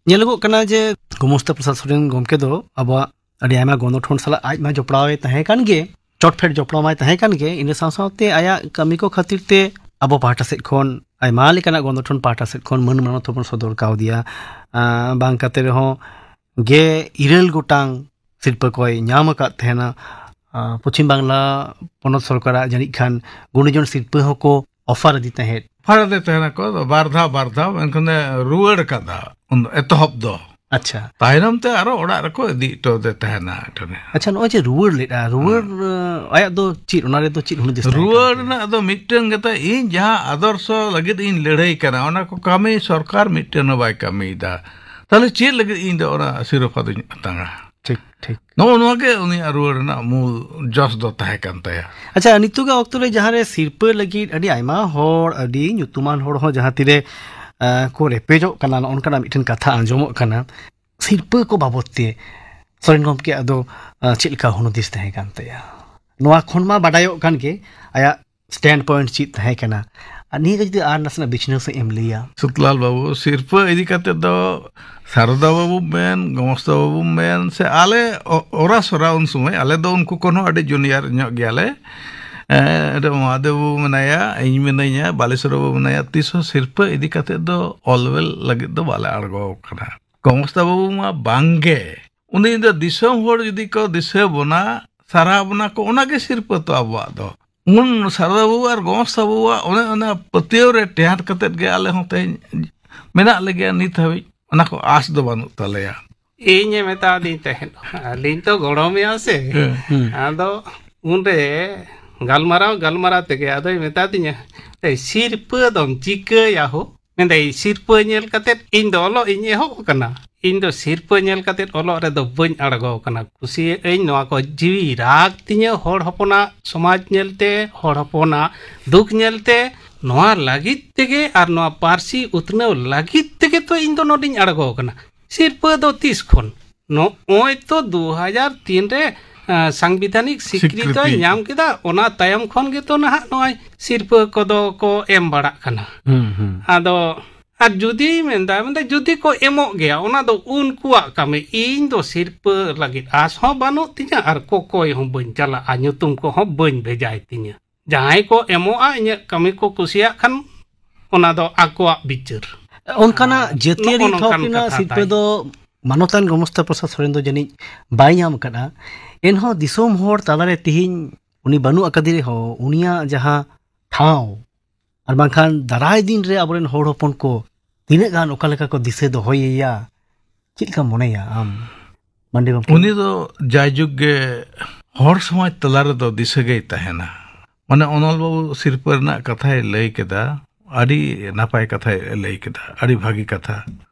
ᱧᱮᱞᱚᱜᱚᱜ ᱠᱟᱱᱟ ᱡᱮ ᱜᱳᱢᱚᱥᱛᱟ ᱯᱨᱚᱥᱟᱫᱽ ᱥᱚᱨᱮᱱ ᱜᱚᱢᱠᱮ ᱫᱚ ᱟᱵᱚᱣᱟᱜ ᱟᱹᱰᱤ ᱟᱭᱢᱟ ᱜᱚᱱᱚᱴᱷᱚᱱ ᱥᱟᱞᱟᱜ ᱟᱡ ᱢᱟ ᱡᱚᱯᱲᱟᱣ ᱮ ᱛᱟᱦᱮᱸ ᱠᱟᱱ ᱜᱮ, ᱪᱚᱴᱯᱷᱮᱰ ᱡᱚᱯᱲᱟᱣ ᱢᱟᱭ ᱛᱟᱦᱮᱸ ᱠᱟᱱ ᱜᱮ᱾ ᱤᱱᱟᱹ ᱥᱟᱶ ᱥᱟᱶᱛᱮ ᱟᱭᱟᱜ ᱠᱟᱹᱢᱤ ᱠᱚ ᱠᱷᱟᱹᱛᱤᱨ ᱛᱮ ᱟᱵᱚ ᱯᱟᱦᱴᱟ ᱥᱮᱫ ᱠᱷᱚᱱ, ᱟᱭᱢᱟ ᱞᱮᱠᱟᱱᱟᱜ ᱜᱚᱱᱚᱴᱷᱚᱱ ᱯᱟᱦᱴᱟ ᱥᱮᱫ ᱠᱷᱚᱱ ᱢᱟᱹᱱ ᱢᱟᱱᱚᱛ ᱦᱚᱸᱵᱚᱱ ᱥᱚᱫᱚᱨ ᱠᱟᱣᱫᱮᱭᱟ᱾ ᱟᱸ, ᱵᱟᱝ ᱠᱟᱛᱮ ᱨᱮᱦᱚᱸ ᱜᱮ ᱤᱨᱟᱹᱞ ᱜᱚᱴᱟᱝ ᱥᱤᱨᱯᱟᱹ ᱠᱚᱭ ᱧᱟᱢ ᱟᱠᱟᱫ ᱛᱟᱦᱮᱱᱟ᱾ ᱟᱸ, ᱯᱚᱪᱷᱤᱢ ᱵᱟᱝᱞᱟ ᱯᱚᱱᱚᱛ ᱥᱚᱨᱠᱟᱨᱟᱜ ᱡᱟᱹᱱᱤᱡ ᱠᱷᱟᱱ ᱜᱩᱱᱤᱡᱚᱱ ᱥᱤᱨᱯᱟᱹ ᱦᱚᱸᱠᱚ ᱚᱯᱷᱟᱨ ᱟᱫᱮ ᱛᱟᱦᱮᱸᱫ᱾ ᱚᱯᱷᱟᱨ ᱟᱫᱮ ᱛᱟᱦᱮᱱᱟᱠᱚ ᱵᱟᱨ ᱫᱷᱟᱣ, ᱵᱟᱨ ᱫᱷᱟᱣ, ᱢᱮᱱᱠᱷᱟᱱ ᱮ ᱨᱩᱣᱟᱹᱲ ᱠᱟᱫᱟ ᱩᱱ ᱫᱚ, ᱮᱛᱚᱦᱚᱵ ᱫᱚ᱾ ᱟᱪᱪᱷᱟ᱾ ᱛᱟᱭᱱᱚᱢ ᱛᱮ ᱟᱨᱚ ᱚᱲᱟᱜ ᱨᱮᱠᱚ ᱤᱫᱤ ᱦᱚᱴᱚ ᱟᱫᱮ ᱛᱟᱦᱮᱱᱟ ᱮᱴᱟᱜ᱾ ᱟᱪᱪᱷᱟ, ᱱᱚᱜᱼᱚᱭ ᱡᱮ ᱨᱩᱣᱟᱹᱲ ᱞᱮᱫᱼᱟ, ᱨᱩᱣᱟᱹᱲ, ᱦᱩᱸ᱾ ᱟᱭᱟᱜ ᱫᱚ ᱪᱮᱫ, ᱚᱱᱟ ᱨᱮᱫᱚ ᱪᱮᱫ ᱦᱩᱱᱟᱹ ᱫᱤᱥᱟᱹ ᱛᱟᱦᱮᱸ ᱨᱩᱣᱟᱹᱲ ᱠᱟᱱ ᱛᱟᱭᱟ? ᱨᱮᱱᱟᱜ ᱫᱚ ᱢᱤᱫᱴᱟᱝ ᱜᱮᱛᱟᱭ, ᱤᱧ ᱡᱟᱦᱟᱸ ᱟᱫᱚᱨᱥᱚ ᱞᱟᱹᱜᱤᱫ ᱤᱧ ᱞᱟᱹᱲᱦᱟᱹᱭ ᱠᱟᱱᱟ, ᱚᱱᱟ ᱠᱚ ᱠᱟᱹᱢᱤ ᱥᱚᱨᱠᱟᱨ ᱢᱤᱫᱴᱟᱝ ᱦᱚᱸ ᱵᱟᱭ ᱠᱟᱹᱢᱤᱭᱮᱫᱟ᱾ ᱛᱟᱦᱞᱮ ᱪᱮᱫ ᱞᱟᱹᱜᱤᱫ ᱤᱧ ᱫᱚ ᱚᱱᱟ ᱥᱤᱨᱳᱯᱟ ᱫᱚᱧ ᱟᱛᱟᱝᱟ? ᱴᱷᱤᱠ, ᱴᱷᱤᱠ᱾ ᱱᱚᱜᱼᱚ ᱱᱚᱣᱟ ᱜᱮ ᱩᱱᱤᱭᱟᱜ ᱨᱩᱣᱟᱹᱲ ᱨᱮᱱᱟᱜ ᱢᱩᱞ ᱡᱚᱥ ᱫᱚ ᱛᱟᱦᱮᱸ ᱠᱟᱱ ᱛᱟᱭᱟ᱾ ᱟᱪᱪᱷᱟ, ᱱᱤᱛᱚᱜᱟᱜ ᱚᱠᱛᱚ ᱨᱮ ᱡᱟᱦᱟᱸ ᱨᱮ ᱥᱤᱨᱯᱟᱹ ᱞᱟᱹᱜᱤᱫ ᱟᱹᱰᱤ ᱟᱭᱢᱟ ᱦᱚᱲ, ᱟᱹᱰᱤ ᱧᱩᱛᱩᱢᱟᱱ ᱦᱚᱲ ᱦᱚᱸ ᱡᱟᱦᱟᱸ ᱛᱤᱨᱮ, ᱟᱸ, ᱠᱚ ᱨᱮᱯᱮᱡᱚᱜ ᱠᱟᱱᱟ, ᱱᱚᱜᱼᱚ ᱱᱚᱝᱠᱟᱱᱟᱜ ᱢᱤᱫᱴᱮᱱ ᱠᱟᱛᱷᱟ ᱟᱸᱡᱚᱢᱚᱜ ᱠᱟᱱᱟ᱾ ᱥᱤᱨᱯᱟᱹ ᱠᱚ ᱵᱟᱵᱚᱫ ᱛᱮ ᱥᱚᱨᱮᱱ ᱜᱚᱢᱠᱮᱭᱟᱜ ᱫᱚ, ᱟᱸ, ᱪᱮᱫ ᱞᱮᱠᱟ ᱦᱩᱱᱩᱫᱤᱥ ᱛᱟᱦᱮᱸ ᱠᱟᱱ ᱛᱟᱭᱟ? ᱱᱚᱣᱟ ᱠᱷᱚᱱ ᱢᱟ ᱵᱟᱰᱟᱭᱚᱜ ᱠᱟᱱ ᱜᱮ ᱟᱭᱟᱜ ᱥᱴᱮᱱᱰ ᱯᱚᱭᱮᱱᱴ ᱪᱮᱫ ᱛᱟᱦᱮᱸ ᱠᱟᱱᱟ, ᱟᱨ ᱱᱤᱭᱟᱹ ᱜᱮ ᱡᱩᱫᱤ ᱟᱨ ᱱᱟᱥᱮᱱᱟᱜ ᱵᱤᱪᱷᱱᱟᱹᱣ ᱥᱟᱺᱦᱤᱡ ᱮᱢ ᱞᱟᱹᱭᱟ᱾ ᱥᱩᱛᱞᱟᱞ ᱵᱟᱹᱵᱩ, ᱥᱤᱨᱯᱟᱹ ᱤᱫᱤ ᱠᱟᱛᱮ ᱫᱚ ᱥᱟᱨᱚᱫᱟ ᱵᱟᱹᱵᱩ ᱢᱮᱱ, ᱜᱚᱢᱚᱥᱛᱟ ᱵᱟᱹᱵᱩ ᱢᱮᱱ, ᱥᱮ ᱟᱞᱮ ᱚ-, ᱚᱨᱟ ᱥᱚᱨᱟ ᱩᱱ ᱥᱚᱢᱚᱭ, ᱟᱞᱮ ᱫᱚ ᱩᱱᱠᱩ ᱠᱷᱚᱱ ᱦᱚᱸ ᱟᱹᱰᱤ ᱡᱩᱱᱤᱭᱟᱨ ᱧᱚᱜ ᱜᱮᱭᱟᱞᱮ᱾ ᱮᱸ, ᱢᱚᱦᱟᱫᱮᱵ ᱵᱟᱹᱵᱩ ᱢᱮᱱᱟᱭᱟ, ᱤᱧ ᱢᱮᱱᱟᱹᱧᱟ, ᱵᱟᱞᱮᱥᱚᱨ ᱵᱟᱹᱵᱩ ᱢᱮᱱᱟᱭᱟ, ᱛᱤᱥ ᱦᱚᱸ ᱥᱤᱨᱯᱟᱹ ᱤᱫᱤ ᱠᱟᱛᱮ ᱫᱚ ᱚᱞ ᱵᱮᱞ ᱞᱟᱹᱜᱤᱫ ᱫᱚ ᱵᱟᱞᱮ ᱟᱬᱜᱚ ᱟᱠᱟᱱᱟ᱾ ᱜᱚᱢᱚᱥᱛᱟ ᱵᱟᱹᱵᱩ ᱢᱟ ᱵᱟᱝ ᱜᱮ᱾ ᱩᱱᱤ ᱫᱚ ᱫᱤᱥᱚᱢ ᱦᱚᱲ ᱡᱩᱫᱤ ᱠᱚ ᱫᱤᱥᱟᱹ ᱵᱚᱱᱟ, ᱥᱟᱨᱦᱟᱣ ᱵᱚᱱᱟ ᱠᱚ, ᱚᱱᱟ ᱜᱮ ᱥᱤᱨᱯᱟᱹ ᱛᱚ ᱟᱵᱚᱣᱟᱜ ᱫᱚ᱾ ᱩᱱ ᱥᱟᱨᱫᱟ ᱵᱟᱹᱵᱩ ᱟᱨ ᱜᱚᱢᱚᱥᱛᱟ ᱵᱟᱹᱵᱩᱣᱟᱜ ᱚᱱᱮ ᱚᱱᱟ ᱯᱟᱹᱛᱭᱟᱹᱣ ᱨᱮ ᱴᱮᱦᱟᱸᱴ ᱠᱟᱛᱮᱫ ᱜᱮ ᱟᱞᱮ ᱦᱚᱸ ᱛᱮᱦᱮᱧ ᱢᱮᱱᱟᱜ ᱞᱮᱜᱮᱭᱟ ᱱᱤᱛ ᱦᱟᱹᱵᱤᱡ, ᱚᱱᱟ ᱠᱚ ᱟᱸᱥ ᱫᱚ ᱵᱟᱹᱱᱩᱜ ᱛᱟᱞᱮᱭᱟ᱾ ᱤᱧᱮ ᱢᱮᱛᱟᱫᱤᱧ ᱛᱟᱦᱮᱸᱫ, ᱟᱹᱞᱤᱧ ᱛᱚ ᱜᱚᱲᱚᱢᱮᱭᱟ ᱥᱮ᱾ ᱦᱮᱸ᱾ ᱦᱩᱸ᱾ ᱟᱫᱚ ᱩᱱᱨᱮ ᱜᱟᱞᱢᱟᱨᱟᱣ, ᱜᱟᱞᱢᱟᱨᱟᱣ ᱛᱮᱜᱮ ᱟᱫᱚᱭ ᱢᱮᱛᱟᱫᱤᱧᱟ, "ᱮᱭ, ᱥᱤᱨᱯᱟᱹ ᱫᱚᱢ ᱪᱤᱠᱟᱹᱭᱟ ᱦᱳ?" ᱢᱮᱱᱫᱟᱭ, "ᱥᱤᱨᱯᱟᱹ ᱧᱮᱞ ᱠᱟᱛᱮᱫ ᱤᱧ ᱫᱚ ᱚᱞᱚᱜ ᱤᱧ ᱮᱦᱚᱵ ᱟᱠᱟᱱᱟ᱾ ᱤᱧ ᱫᱚ ᱥᱤᱨᱯᱟᱹ ᱧᱮᱞ ᱠᱟᱛᱮᱫ ᱚᱞᱚᱜ ᱨᱮᱫᱚ ᱵᱟᱹᱧ ᱟᱬᱜᱚ ᱟᱠᱟᱱᱟ᱾ ᱠᱩᱥᱤᱭᱟᱜ ᱟᱹᱧ ᱱᱚᱣᱟ ᱠᱚ ᱡᱤᱣᱤ ᱨᱟᱜᱽ ᱛᱤᱧᱟᱹ ᱦᱚᱲ ᱦᱚᱯᱚᱱᱟᱜ ᱥᱚᱢᱟᱡᱽ ᱧᱮᱞᱛᱮ, ᱦᱚᱲ ᱦᱚᱯᱚᱱᱟᱜ ᱫᱩᱠ ᱧᱮᱞᱛᱮ᱾ ᱱᱚᱣᱟ ᱞᱟᱹᱜᱤᱫ ᱛᱮᱜᱮ ᱟᱨ ᱱᱚᱣᱟ ᱯᱟᱹᱨᱥᱤ ᱩᱛᱱᱟᱹᱣ ᱞᱟᱹᱜᱤᱫ ᱛᱮᱜᱮ ᱛᱚ ᱤᱧ ᱫᱚ ᱱᱚᱰᱮᱧ ᱟᱬᱜᱚ ᱟᱠᱟᱱᱟ᱾ ᱥᱤᱨᱯᱟᱹ ᱫᱚ ᱛᱤᱥ ᱠᱷᱚᱱ?" ᱱᱚᱜᱼᱚᱭ ᱛᱚ ᱫᱩ ᱦᱟᱡᱟᱨ ᱛᱤᱱ ᱨᱮ ᱟᱸ, ᱥᱟᱝᱵᱤᱫᱷᱟᱱᱤᱠ ᱥᱤᱠᱨᱤᱛᱤ ᱥᱤᱠᱨᱤᱛᱤ᱾ ᱧᱟᱢ ᱠᱮᱫᱟ, ᱚᱱᱟ ᱛᱟᱭᱚᱢ ᱠᱷᱚᱱ ᱜᱮᱛᱚ ᱱᱟᱦᱟᱜ ᱱᱚᱜᱼᱚᱭ ᱥᱤᱨᱯᱟᱹ ᱠᱚᱫᱚ ᱠᱚ ᱮᱢ ᱵᱟᱲᱟᱜ ᱠᱟᱱᱟ᱾ ᱦᱩᱸ, ᱦᱩᱸ᱾ ᱟᱫᱚ ᱟᱨ ᱡᱩᱫᱤ ᱢᱮᱱᱫᱟ, ᱢᱮᱱᱫᱟ ᱡᱩᱫᱤ ᱠᱚ ᱮᱢᱚᱜ ᱜᱮᱭᱟ, ᱚᱱᱟ ᱫᱚ ᱩᱱᱠᱩᱣᱟᱜ ᱠᱟᱹᱢᱤ᱾ ᱤᱧ ᱫᱚ ᱥᱤᱨᱯᱟᱹ ᱞᱟᱹᱜᱤᱫ ᱟᱸᱥ ᱦᱚᱸ ᱵᱟᱹᱱᱩᱜ ᱛᱤᱧᱟ ᱟᱨ ᱠᱚᱠᱚᱭ ᱦᱚᱸ ᱵᱟᱹᱧ ᱪᱟᱞᱟᱜᱼᱟ, ᱧᱩᱛᱩᱢ ᱠᱚᱦᱚᱸ ᱵᱟᱹᱧ ᱵᱷᱮᱡᱟᱭ ᱛᱤᱧᱟ᱾ ᱡᱟᱦᱟᱸᱭ ᱠᱚ ᱮᱢᱚᱜᱼᱟ, ᱤᱧᱟᱹᱜ ᱠᱟᱹᱢᱤ ᱠᱚ ᱠᱩᱥᱤᱭᱟᱜ ᱠᱷᱟᱱ, ᱚᱱᱟ ᱫᱚ ᱟᱠᱚᱣᱟᱜ ᱵᱤᱪᱟᱹᱨ᱾ ᱚᱱᱠᱟᱱᱟᱜ ᱟᱨ ᱡᱟᱹᱛᱤᱭᱟᱹᱨᱤ ᱱᱚᱜᱼᱚ ᱛᱷᱚᱠ ᱱᱚᱝᱠᱟᱱ ᱨᱮᱱᱟᱜ ᱠᱟᱛᱷᱟ ᱥᱤᱨᱯᱟᱹ ᱛᱟᱭ᱾ ᱫᱚ ᱢᱟᱱᱚᱛᱟᱱ ᱜᱚᱢᱚᱥᱛᱟ ᱯᱨᱚᱥᱟᱫᱽ ᱥᱚᱨᱮᱱ ᱫᱚ ᱡᱟᱹᱱᱤᱡ ᱵᱟᱭ ᱧᱟᱢ ᱟᱠᱟᱫᱼᱟ᱾ ᱮᱱᱦᱚᱸ ᱫᱤᱥᱚᱢ ᱦᱚᱲ ᱛᱟᱞᱟᱨᱮ ᱛᱤᱦᱤᱧ ᱩᱱᱤ ᱵᱟᱹᱱᱩᱜ ᱟᱠᱟᱫᱮ ᱨᱮᱦᱚᱸ, ᱩᱱᱤᱭᱟᱜ ᱡᱟᱦᱟᱸ ᱴᱷᱟᱶ, ᱟᱨ ᱵᱟᱝᱠᱷᱟᱱ ᱫᱟᱨᱟᱭ ᱫᱤᱱ ᱨᱮ ᱟᱵᱚᱨᱮᱱ ᱦᱚᱲ ᱦᱚᱯᱚᱱ ᱠᱚ ᱛᱤᱱᱟᱹᱜ ᱜᱟᱱ ᱚᱠᱟ ᱞᱮᱠᱟ ᱠᱚ ᱫᱤᱥᱟᱹ ᱫᱚᱦᱚᱭᱮᱭᱟ, ᱪᱮᱫ ᱞᱮᱠᱟᱢ ᱢᱚᱱᱮᱭᱟ ᱟᱢ, ᱢᱟᱱᱰᱤ ᱜᱚᱢᱠᱮ? ᱩᱱᱤ ᱫᱚ ᱡᱟᱭᱡᱩᱜᱽ ᱜᱮ ᱦᱚᱲ ᱥᱚᱢᱟᱡᱽ ᱛᱟᱞᱟ ᱨᱮᱫᱚ ᱫᱤᱥᱟᱹ ᱜᱮᱭ ᱛᱟᱦᱮᱱᱟ᱾ ᱢᱟᱱᱮ, ᱚᱱᱚᱞ ᱵᱟᱵᱩ ᱥᱤᱨᱯᱟᱹ ᱨᱮᱱᱟᱜ ᱠᱟᱛᱷᱟᱭ ᱞᱟᱹᱭ ᱠᱮᱫᱟ, ᱟᱹᱰᱤ ᱱᱟᱯᱟᱭ ᱠᱟᱛᱷᱟᱭ ᱞᱟᱹᱭ ᱠᱮᱫᱟ, ᱟᱹᱰᱤ ᱵᱷᱟᱹᱜᱤ ᱠᱟᱛᱷᱟ᱾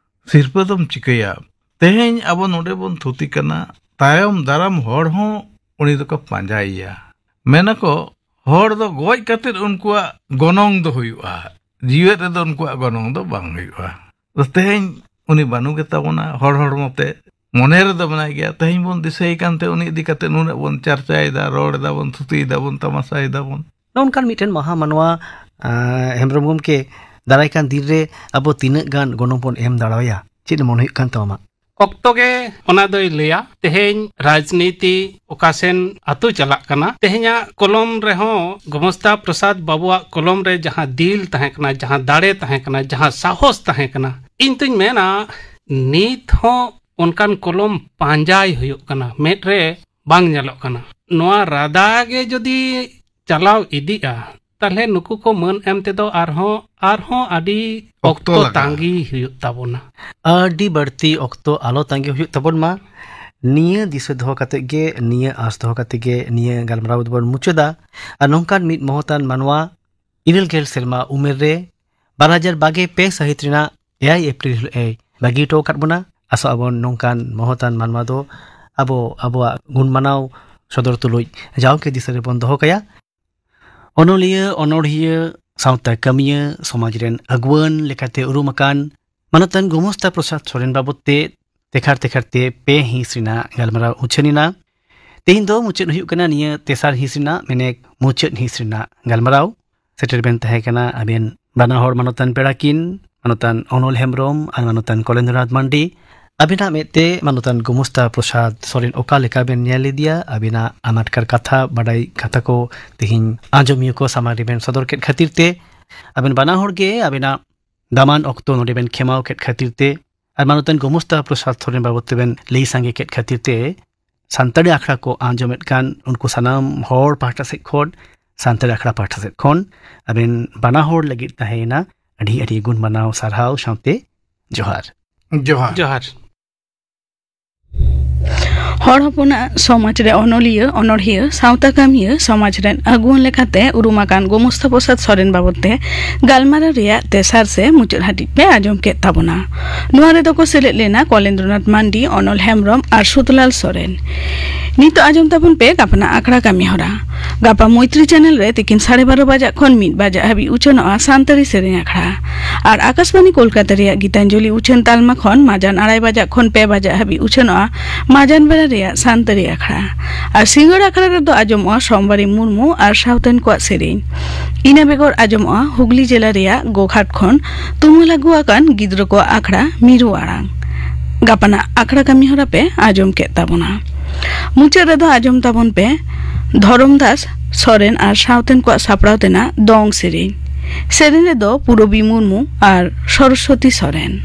ᱥᱤᱨᱯᱟᱹ ᱫᱚᱢ ᱪᱤᱠᱟᱹᱭᱟ? ᱛᱮᱦᱮᱧ ᱟᱵᱚ ᱱᱚᱰᱮ ᱵᱚᱱ ᱛᱷᱩᱛᱤ ᱠᱟᱱᱟ, ᱛᱟᱭᱚᱢ ᱫᱟᱨᱟᱢ ᱦᱚᱲ ᱦᱚᱸ ᱩᱱᱤ ᱫᱚᱠᱚ ᱯᱟᱸᱡᱟᱭᱮᱭᱟ᱾ ᱢᱮᱱᱟᱠᱚ, ᱦᱚᱲ ᱫᱚ ᱜᱚᱡ ᱠᱟᱛᱮᱫ ᱩᱱᱠᱩᱣᱟᱜ ᱜᱚᱱᱚᱝ ᱫᱚ ᱦᱩᱭᱩᱜᱼᱟ, ᱡᱤᱣᱮᱫ ᱨᱮᱫᱚ ᱩᱱᱠᱩᱣᱟᱜ ᱜᱚᱱᱚᱝ ᱫᱚ ᱵᱟᱝ ᱦᱩᱭᱩᱜᱼᱟ᱾ ᱟᱫᱚ ᱛᱮᱦᱮᱧ ᱩᱱᱤ ᱵᱟᱹᱱᱩᱜ ᱜᱮᱛᱟ ᱵᱚᱱᱟ, ᱦᱚᱲ ᱦᱚᱲᱢᱚ ᱛᱮ ᱢᱚᱱᱮ ᱨᱮᱫᱚ ᱢᱮᱱᱟᱭ ᱜᱮᱭᱟ᱾ ᱛᱮᱦᱮᱧ ᱵᱚᱱ ᱫᱤᱥᱟᱹᱭ ᱠᱟᱱᱛᱮ ᱩᱱᱤ ᱤᱫᱤ ᱠᱟᱛᱮ ᱱᱩᱱᱟᱹᱜ ᱵᱚᱱ ᱪᱟᱨᱪᱟᱭᱮᱫᱟ, ᱨᱚᱲ ᱮᱫᱟ ᱵᱚᱱ, ᱛᱷᱩᱛᱤᱭᱮᱫᱟ ᱵᱚᱱ, ᱛᱟᱢᱟᱥᱟᱭᱮᱫᱟ ᱵᱚᱱ᱾ ᱱᱚᱜᱼᱚ ᱱᱚᱝᱠᱟᱱ ᱢᱤᱫᱴᱮᱱ ᱢᱟᱦᱟ ᱢᱟᱱᱣᱟ, ᱟᱸ, ᱦᱮᱢᱵᱨᱚᱢ ᱜᱚᱢᱠᱮ, ᱫᱟᱨᱟᱭ ᱠᱟᱱ ᱫᱤᱱ ᱨᱮ ᱟᱵᱚ ᱛᱤᱱᱟᱹᱜ ᱜᱟᱱ ᱜᱚᱱᱚᱝ ᱵᱚᱱ ᱮᱢ ᱫᱟᱲᱮᱣᱟᱭᱟ? ᱪᱮᱫ ᱢᱚᱱᱮ ᱦᱩᱭᱩᱜ ᱠᱟᱱ ᱛᱟᱢᱟ? ᱚᱠᱛᱚ ᱜᱮ ᱚᱱᱟ ᱫᱚᱭ ᱞᱟᱹᱭᱟ᱾ ᱛᱮᱦᱮᱧ ᱨᱟᱡᱽᱱᱤᱛᱤ ᱚᱠᱟ ᱥᱮᱱ ᱟᱹᱛᱩ ᱪᱟᱞᱟᱜ ᱠᱟᱱᱟ, ᱛᱮᱦᱮᱧᱟᱜ ᱠᱚᱞᱚᱢ ᱨᱮᱦᱚᱸ ᱜᱚᱢᱚᱥᱛᱟ ᱯᱨᱚᱥᱟᱫᱽ ᱵᱟᱵᱩᱣᱟᱜ ᱠᱚᱞᱚᱢ ᱨᱮ ᱡᱟᱦᱟᱸ ᱫᱤᱞ ᱛᱟᱦᱮᱸ ᱠᱟᱱᱟ, ᱡᱟᱦᱟᱸ ᱫᱟᱲᱮ ᱛᱟᱦᱮᱸ ᱠᱟᱱᱟ, ᱡᱟᱦᱟᱸ ᱥᱟᱦᱚᱥ ᱛᱟᱦᱮᱸ ᱠᱟᱱᱟ, ᱤᱧ ᱛᱩᱧ ᱢᱮᱱᱟ, ᱱᱤᱛ ᱦᱚᱸ ᱚᱱᱠᱟᱱ ᱠᱚᱞᱚᱢ ᱯᱟᱸᱡᱟᱭ ᱦᱩᱭᱩᱜ ᱠᱟᱱᱟ, ᱢᱮᱫ ᱨᱮ ᱵᱟᱝ ᱧᱮᱞᱚᱜ ᱠᱟᱱᱟ᱾ ᱱᱚᱣᱟ ᱨᱟᱫᱟ ᱜᱮ ᱡᱩᱫᱤ ᱪᱟᱞᱟᱣ ᱤᱫᱤᱜᱼᱟ, ᱛᱟᱦᱞᱮ ᱱᱩᱠᱩ ᱠᱚ ᱢᱟᱹᱱ ᱮᱢ ᱛᱮᱫᱚ ᱟᱨᱦᱚᱸ, ᱟᱨᱦᱚᱸ ᱟᱹᱰᱤ ᱚᱠᱛᱚ ᱚᱠᱛᱚ ᱞᱟᱜᱟᱜᱼᱟ᱾ ᱛᱟᱸᱜᱤ ᱦᱩᱭᱩᱜ ᱛᱟᱵᱚᱱᱟ᱾ ᱟᱹᱰᱤ ᱵᱟᱹᱲᱛᱤ ᱚᱠᱛᱚ ᱟᱞᱚ ᱛᱟᱸᱜᱤ ᱦᱩᱭᱩᱜ ᱛᱟᱵᱚᱱ ᱢᱟ᱾ ᱱᱤᱭᱟᱹ ᱫᱤᱥᱟᱹ ᱫᱚᱦᱚ ᱠᱟᱛᱮ ᱜᱮ, ᱱᱤᱭᱟᱹ ᱟᱸᱥ ᱫᱚᱦᱚ ᱠᱟᱛᱮ ᱜᱮ ᱱᱤᱭᱟᱹ ᱜᱟᱞᱢᱟᱨᱟᱣ ᱫᱚᱵᱚᱱ ᱢᱩᱪᱟᱹᱫᱟ᱾ ᱟᱨ ᱱᱚᱝᱠᱟᱱ ᱢᱤᱫ ᱢᱚᱦᱚᱛᱟᱱ ᱢᱟᱱᱣᱟ, ᱤᱨᱟᱹᱞ ᱜᱮᱞ ᱥᱮᱨᱢᱟ ᱩᱢᱮᱨ ᱨᱮ, ᱵᱟᱨ ᱦᱟᱡᱟᱨ ᱵᱟᱜᱮ ᱯᱮ ᱥᱟᱹᱦᱤᱛ ᱨᱮᱱᱟᱜ ᱮᱭᱟᱭ ᱮᱯᱨᱤᱞ ᱦᱤᱞᱳᱜ ᱮ ᱵᱟᱹᱜᱤ ᱦᱚᱴᱚ ᱟᱠᱟᱫ ᱵᱚᱱᱟ᱾ ᱟᱥᱚᱜ ᱟᱵᱚᱱ ᱱᱚᱝᱠᱟᱱ ᱢᱚᱦᱚᱛᱟᱱ ᱢᱟᱱᱣᱟ ᱫᱚ ᱟᱵᱚ ᱟᱵᱚᱣᱟᱜ ᱜᱩᱱ ᱢᱟᱱᱟᱣ ᱥᱚᱫᱚᱨ ᱛᱩᱞᱩᱡ ᱡᱟᱣᱜᱮ ᱫᱤᱥᱟᱹ ᱨᱮᱵᱚᱱ ᱫᱚᱦᱚ ᱠᱟᱭᱟ᱾ ᱚᱱᱚᱞᱤᱭᱟᱹ, ᱚᱱᱚᱲᱦᱤᱭᱟᱹ, ᱥᱟᱶᱛᱟ ᱠᱟᱹᱢᱤᱭᱟᱹ, ᱥᱚᱢᱟᱡᱽ ᱨᱮᱱ ᱟᱹᱜᱩᱣᱟᱹᱱ ᱞᱮᱠᱟᱛᱮ ᱩᱨᱩᱢ ᱟᱠᱟᱱ ᱢᱟᱱᱚᱛᱟᱱ ᱜᱚᱢᱚᱥᱛᱟ ᱯᱨᱚᱥᱟᱫᱽ ᱥᱚᱨᱮᱱ ᱵᱟᱵᱚᱫ ᱛᱮ ᱛᱮᱠᱷᱟᱨ ᱛᱮᱠᱷᱟᱨ ᱛᱮ ᱯᱮ ᱦᱤᱸᱥ ᱨᱮᱱᱟᱜ ᱜᱟᱞᱢᱟᱨᱟᱣ ᱩᱪᱷᱟᱹᱱ ᱮᱱᱟ᱾ ᱛᱮᱦᱮᱧ ᱫᱚ ᱢᱩᱪᱟᱹᱫ ᱦᱩᱭᱩᱜ ᱠᱟᱱᱟ ᱱᱤᱭᱟᱹ ᱛᱮᱥᱟᱨ ᱦᱤᱸᱥ ᱨᱮᱱᱟᱜ, ᱢᱮᱱᱮᱠ ᱢᱩᱪᱟᱹᱫ ᱦᱤᱸᱥ ᱨᱮᱱᱟᱜ ᱜᱟᱞᱢᱟᱨᱟᱣ᱾ ᱥᱮᱴᱮᱨ ᱵᱮᱱ ᱛᱟᱦᱮᱸ ᱠᱟᱱᱟ ᱟᱵᱮᱱ ᱵᱟᱱᱟ ᱦᱚᱲ ᱢᱟᱱᱚᱛᱟᱱ ᱯᱮᱲᱟ ᱠᱤᱱ, ᱢᱟᱱᱚᱛᱟᱱ ᱚᱱᱚᱞ ᱦᱮᱢᱵᱨᱚᱢ ᱟᱨ ᱢᱟᱱᱚᱛᱟᱱ ᱠᱚᱞᱮᱱᱫᱨᱚᱱᱟᱛᱷ ᱢᱟᱱᱰᱤ᱾ ᱟᱵᱤᱱᱟᱜ ᱢᱮᱫ ᱛᱮ ᱢᱟᱱᱚᱛᱟᱱ ᱜᱳᱢᱚᱥᱛᱟ ᱯᱨᱚᱥᱟᱫ ᱥᱚᱨᱮᱱ ᱚᱠᱟ ᱞᱮᱠᱟ ᱵᱮᱱ ᱧᱮᱞ ᱤᱫᱤᱭᱟ? ᱟᱵᱤᱱᱟᱜ ᱟᱱᱟᱴᱠᱟᱨ ᱠᱟᱛᱷᱟ, ᱵᱟᱰᱟᱭ ᱠᱟᱛᱷᱟ ᱠᱚ ᱛᱮᱦᱮᱧ ᱟᱸᱡᱚᱢᱤᱭᱟᱹ ᱠᱚ ᱥᱟᱢᱟᱝ ᱨᱮᱵᱮᱱ ᱥᱚᱫᱚᱨ ᱠᱮᱫ ᱠᱷᱟᱹᱛᱤᱨ ᱛᱮ, ᱟᱵᱮᱱ ᱵᱟᱱᱟ ᱦᱚᱲ ᱜᱮ ᱟᱵᱤᱱᱟᱜ ᱫᱟᱢᱟᱱ ᱚᱠᱛᱚ ᱱᱚᱰᱮ ᱵᱮᱱ ᱠᱷᱮᱢᱟᱣ ᱠᱮᱫ ᱠᱷᱟᱹᱛᱤᱨ ᱛᱮ, ᱟᱨ ᱢᱟᱱᱚᱛᱟᱱ ᱜᱳᱢᱚᱥᱛᱟ ᱯᱨᱚᱥᱟᱫ ᱥᱚᱨᱮᱱ ᱵᱟᱵᱚᱫ ᱛᱮᱵᱮᱱ ᱞᱟᱹᱭ ᱥᱟᱸᱜᱮ ᱠᱮᱫ ᱠᱷᱟᱹᱛᱤᱨ ᱛᱮ, ᱥᱟᱱᱛᱟᱲᱤ ᱟᱠᱷᱲᱟ ᱠᱚ ᱟᱸᱡᱚᱢᱮᱫ ᱠᱟᱱ ᱩᱱᱠᱩ ᱥᱟᱱᱟᱢ ᱦᱚᱲ ᱯᱟᱦᱴᱟ ᱥᱮᱫ ᱠᱷᱚᱱ, ᱥᱟᱱᱛᱟᱲᱤ ᱟᱠᱷᱲᱟ ᱯᱟᱦᱴᱟ ᱥᱮᱫ ᱠᱷᱚᱱ ᱟᱵᱮᱱ ᱵᱟᱱᱟ ᱦᱚᱲ ᱞᱟᱹᱜᱤᱫ ᱛᱟᱦᱮᱸᱭᱮᱱᱟ ᱟᱹᱰᱤ ᱟᱹᱰᱤ ᱜᱩᱱ ᱢᱟᱱᱟᱣ ᱥᱟᱨᱦᱟᱣ ᱥᱟᱶᱛᱮ ᱡᱚᱦᱟᱨ᱾ ᱡᱚᱦᱟᱨ᱾ ᱡᱚᱦᱟᱨ᱾ ᱦᱚᱲ ᱦᱚᱯᱚᱱᱟᱜ ᱥᱚᱢᱟᱡᱽ ᱨᱮ ᱚᱱᱚᱞᱤᱭᱟᱹ, ᱚᱱᱚᱲᱦᱤᱭᱟᱹ, ᱥᱟᱶᱛᱟ ᱠᱟᱹᱢᱤᱭᱟᱹ, ᱥᱚᱢᱟᱡᱽ ᱨᱮᱱ ᱟᱹᱜᱩᱣᱟᱹᱱ ᱞᱮᱠᱟᱛᱮ ᱩᱨᱩᱢ ᱟᱠᱟᱱ ᱜᱳᱢᱚᱥᱛᱟ ᱯᱨᱚᱥᱟᱫ ᱥᱚᱨᱮᱱ ᱵᱟᱵᱚᱫ ᱛᱮ ᱜᱟᱞᱢᱟᱨᱟᱣ ᱨᱮᱭᱟᱜ ᱛᱮᱥᱟᱨ ᱥᱮ ᱢᱩᱪᱟᱹᱫ ᱦᱟᱹᱴᱤᱧ ᱯᱮ ᱟᱸᱡᱚᱢ ᱠᱮᱫ ᱛᱟᱵᱚᱱᱟ᱾ ᱱᱚᱣᱟ ᱨᱮᱫᱚ ᱠᱚ ᱥᱮᱞᱮᱫ ᱞᱮᱱᱟ ᱠᱚᱞᱮᱱᱫᱨᱚᱱᱟᱛᱷ ᱢᱟᱱᱰᱤ, ᱚᱱᱚᱞ ᱦᱮᱢᱵᱨᱚᱢ ᱟᱨ ᱥᱩᱫᱷᱞᱟᱞ ᱥᱚᱨᱮᱱ᱾ ᱱᱤᱛᱚᱜ ᱟᱸᱡᱚᱢ ᱛᱟᱵᱚᱱ ᱯᱮ ᱜᱟᱯᱟᱱᱟᱜ ᱟᱠᱷᱲᱟ ᱠᱟᱹᱢᱤ ᱦᱚᱨᱟ᱾ ᱜᱟᱯᱟ ᱢᱳᱭᱛᱨᱤ ᱪᱮᱱᱮᱞ ᱨᱮ ᱛᱤᱠᱤᱱ ᱥᱟᱲᱮ ᱵᱟᱨᱚ ᱵᱟᱡᱟᱜ ᱠᱷᱚᱱ ᱢᱤᱫ ᱵᱟᱡᱟᱜ ᱦᱟᱹᱵᱤᱡ ᱩᱪᱷᱟᱹᱱᱚᱜᱼᱟ ᱥᱟᱱᱛᱟᱲᱤ ᱥᱮᱨᱮᱧ ᱟᱠᱷᱲᱟ᱾ ᱟᱨ ᱟᱠᱟᱥᱵᱟᱱᱤ ᱠᱳᱞᱠᱟᱛᱟ ᱨᱮᱭᱟᱜ ᱜᱤᱛᱟᱧᱡᱚᱞᱤ ᱩᱪᱷᱟᱹᱱ ᱛᱟᱞᱢᱟ ᱠᱷᱚᱱ ᱢᱟᱡᱟᱱ ᱟᱲᱟᱭ ᱵᱟᱡᱟᱜ ᱠᱷᱚᱱ ᱯᱮ ᱵᱟᱡᱟᱜ ᱦᱟᱹᱵᱤᱡ ᱩᱪᱷᱟᱹᱱᱚᱜᱼᱟ ᱢᱟᱡᱟᱱ ᱵᱮᱲᱟ ᱨᱮᱭᱟᱜ ᱥᱟᱱᱛᱟᱲᱤ ᱟᱠᱷᱲᱟ᱾ ᱟᱨ ᱥᱤᱸᱜᱟᱹᱲ ᱟᱠᱷᱲᱟ ᱨᱮᱫᱚ ᱟᱸᱡᱚᱢᱚᱜᱼᱟ ᱥᱳᱢᱵᱟᱨᱤ ᱢᱩᱨᱢᱩ ᱟᱨ ᱥᱟᱶᱛᱮᱱ ᱠᱚᱣᱟᱜ ᱥᱮᱨᱮᱧ᱾ ᱤᱱᱟᱹ ᱵᱮᱜᱚᱨ ᱟᱸᱡᱚᱢᱚᱜᱼᱟ ᱦᱩᱜᱽᱞᱤ ᱡᱮᱞᱟ ᱨᱮᱭᱟᱜ ᱜᱳᱜᱷᱟᱴ ᱠᱷᱚᱱ ᱛᱩᱢᱟᱹᱞ ᱟᱹᱜᱩ ᱟᱠᱟᱱ ᱜᱤᱫᱽᱨᱟᱹ ᱠᱚᱣᱟᱜ ᱟᱠᱷᱲᱟ ᱢᱤᱨᱩ ᱟᱲᱟᱝ᱾ ᱜᱟᱯᱟᱱᱟᱜ ᱟᱠᱷᱲᱟ ᱠᱟᱹᱢᱤ ᱦᱚᱨᱟ ᱯᱮ ᱟᱸᱡᱚᱢ ᱠᱮᱫ ᱛᱟᱵᱚᱱᱟ᱾ ᱢᱩᱪᱟᱹᱫ ᱨᱮᱫᱚ ᱟᱸᱡᱚᱢ ᱛᱟᱵᱚᱱ ᱯᱮ ᱫᱷᱚᱨᱚᱢᱫᱟᱥ ᱥᱚᱨᱮᱱ ᱟᱨ ᱥᱟᱶᱛᱮᱱ ᱠᱚᱣᱟᱜ ᱥᱟᱯᱲᱟᱣ ᱛᱮᱱᱟᱜ ᱫᱚᱝ ᱥᱮᱨᱮᱧ᱾ ᱥᱮᱨᱮᱧ ᱨᱮᱫᱚ ᱯᱩᱨᱚᱵᱤ ᱢᱩᱨᱢᱩ ᱟᱨ ᱥᱚᱨᱚᱥᱣᱚᱛᱤ ᱥᱚᱨᱮᱱ᱾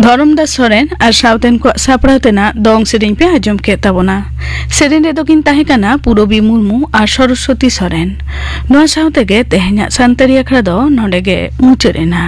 ᱫᱷᱚᱨᱚᱢᱫᱟᱥ ᱥᱚᱨᱮᱱ ᱟᱨ ᱥᱟᱶᱛᱮᱱ ᱠᱚᱣᱟᱜ ᱥᱟᱯᱲᱟᱣ ᱛᱮᱱᱟᱜ ᱫᱚᱝ ᱥᱮᱨᱮᱧ ᱯᱮ ᱟᱸᱡᱚᱢ ᱠᱮᱫ ᱛᱟᱵᱚᱱᱟ᱾ ᱥᱮᱨᱮᱧ ᱨᱮᱫᱚ ᱠᱤᱱ ᱛᱟᱦᱮᱸ ᱠᱟᱱᱟ ᱯᱩᱨᱚᱵᱤ ᱢᱩᱨᱢᱩ ᱟᱨ ᱥᱚᱨᱚᱥᱣᱚᱛᱤ ᱥᱚᱨᱮᱱ᱾ ᱱᱚᱣᱟ ᱥᱟᱶ ᱛᱮᱜᱮ ᱛᱮᱦᱮᱧᱟᱜ ᱥᱟᱱᱛᱟᱲᱤ ᱟᱠᱷᱲᱟ ᱫᱚ ᱱᱚᱰᱮ ᱜᱮ ᱢᱩᱪᱟᱹᱫ ᱮᱱᱟ᱾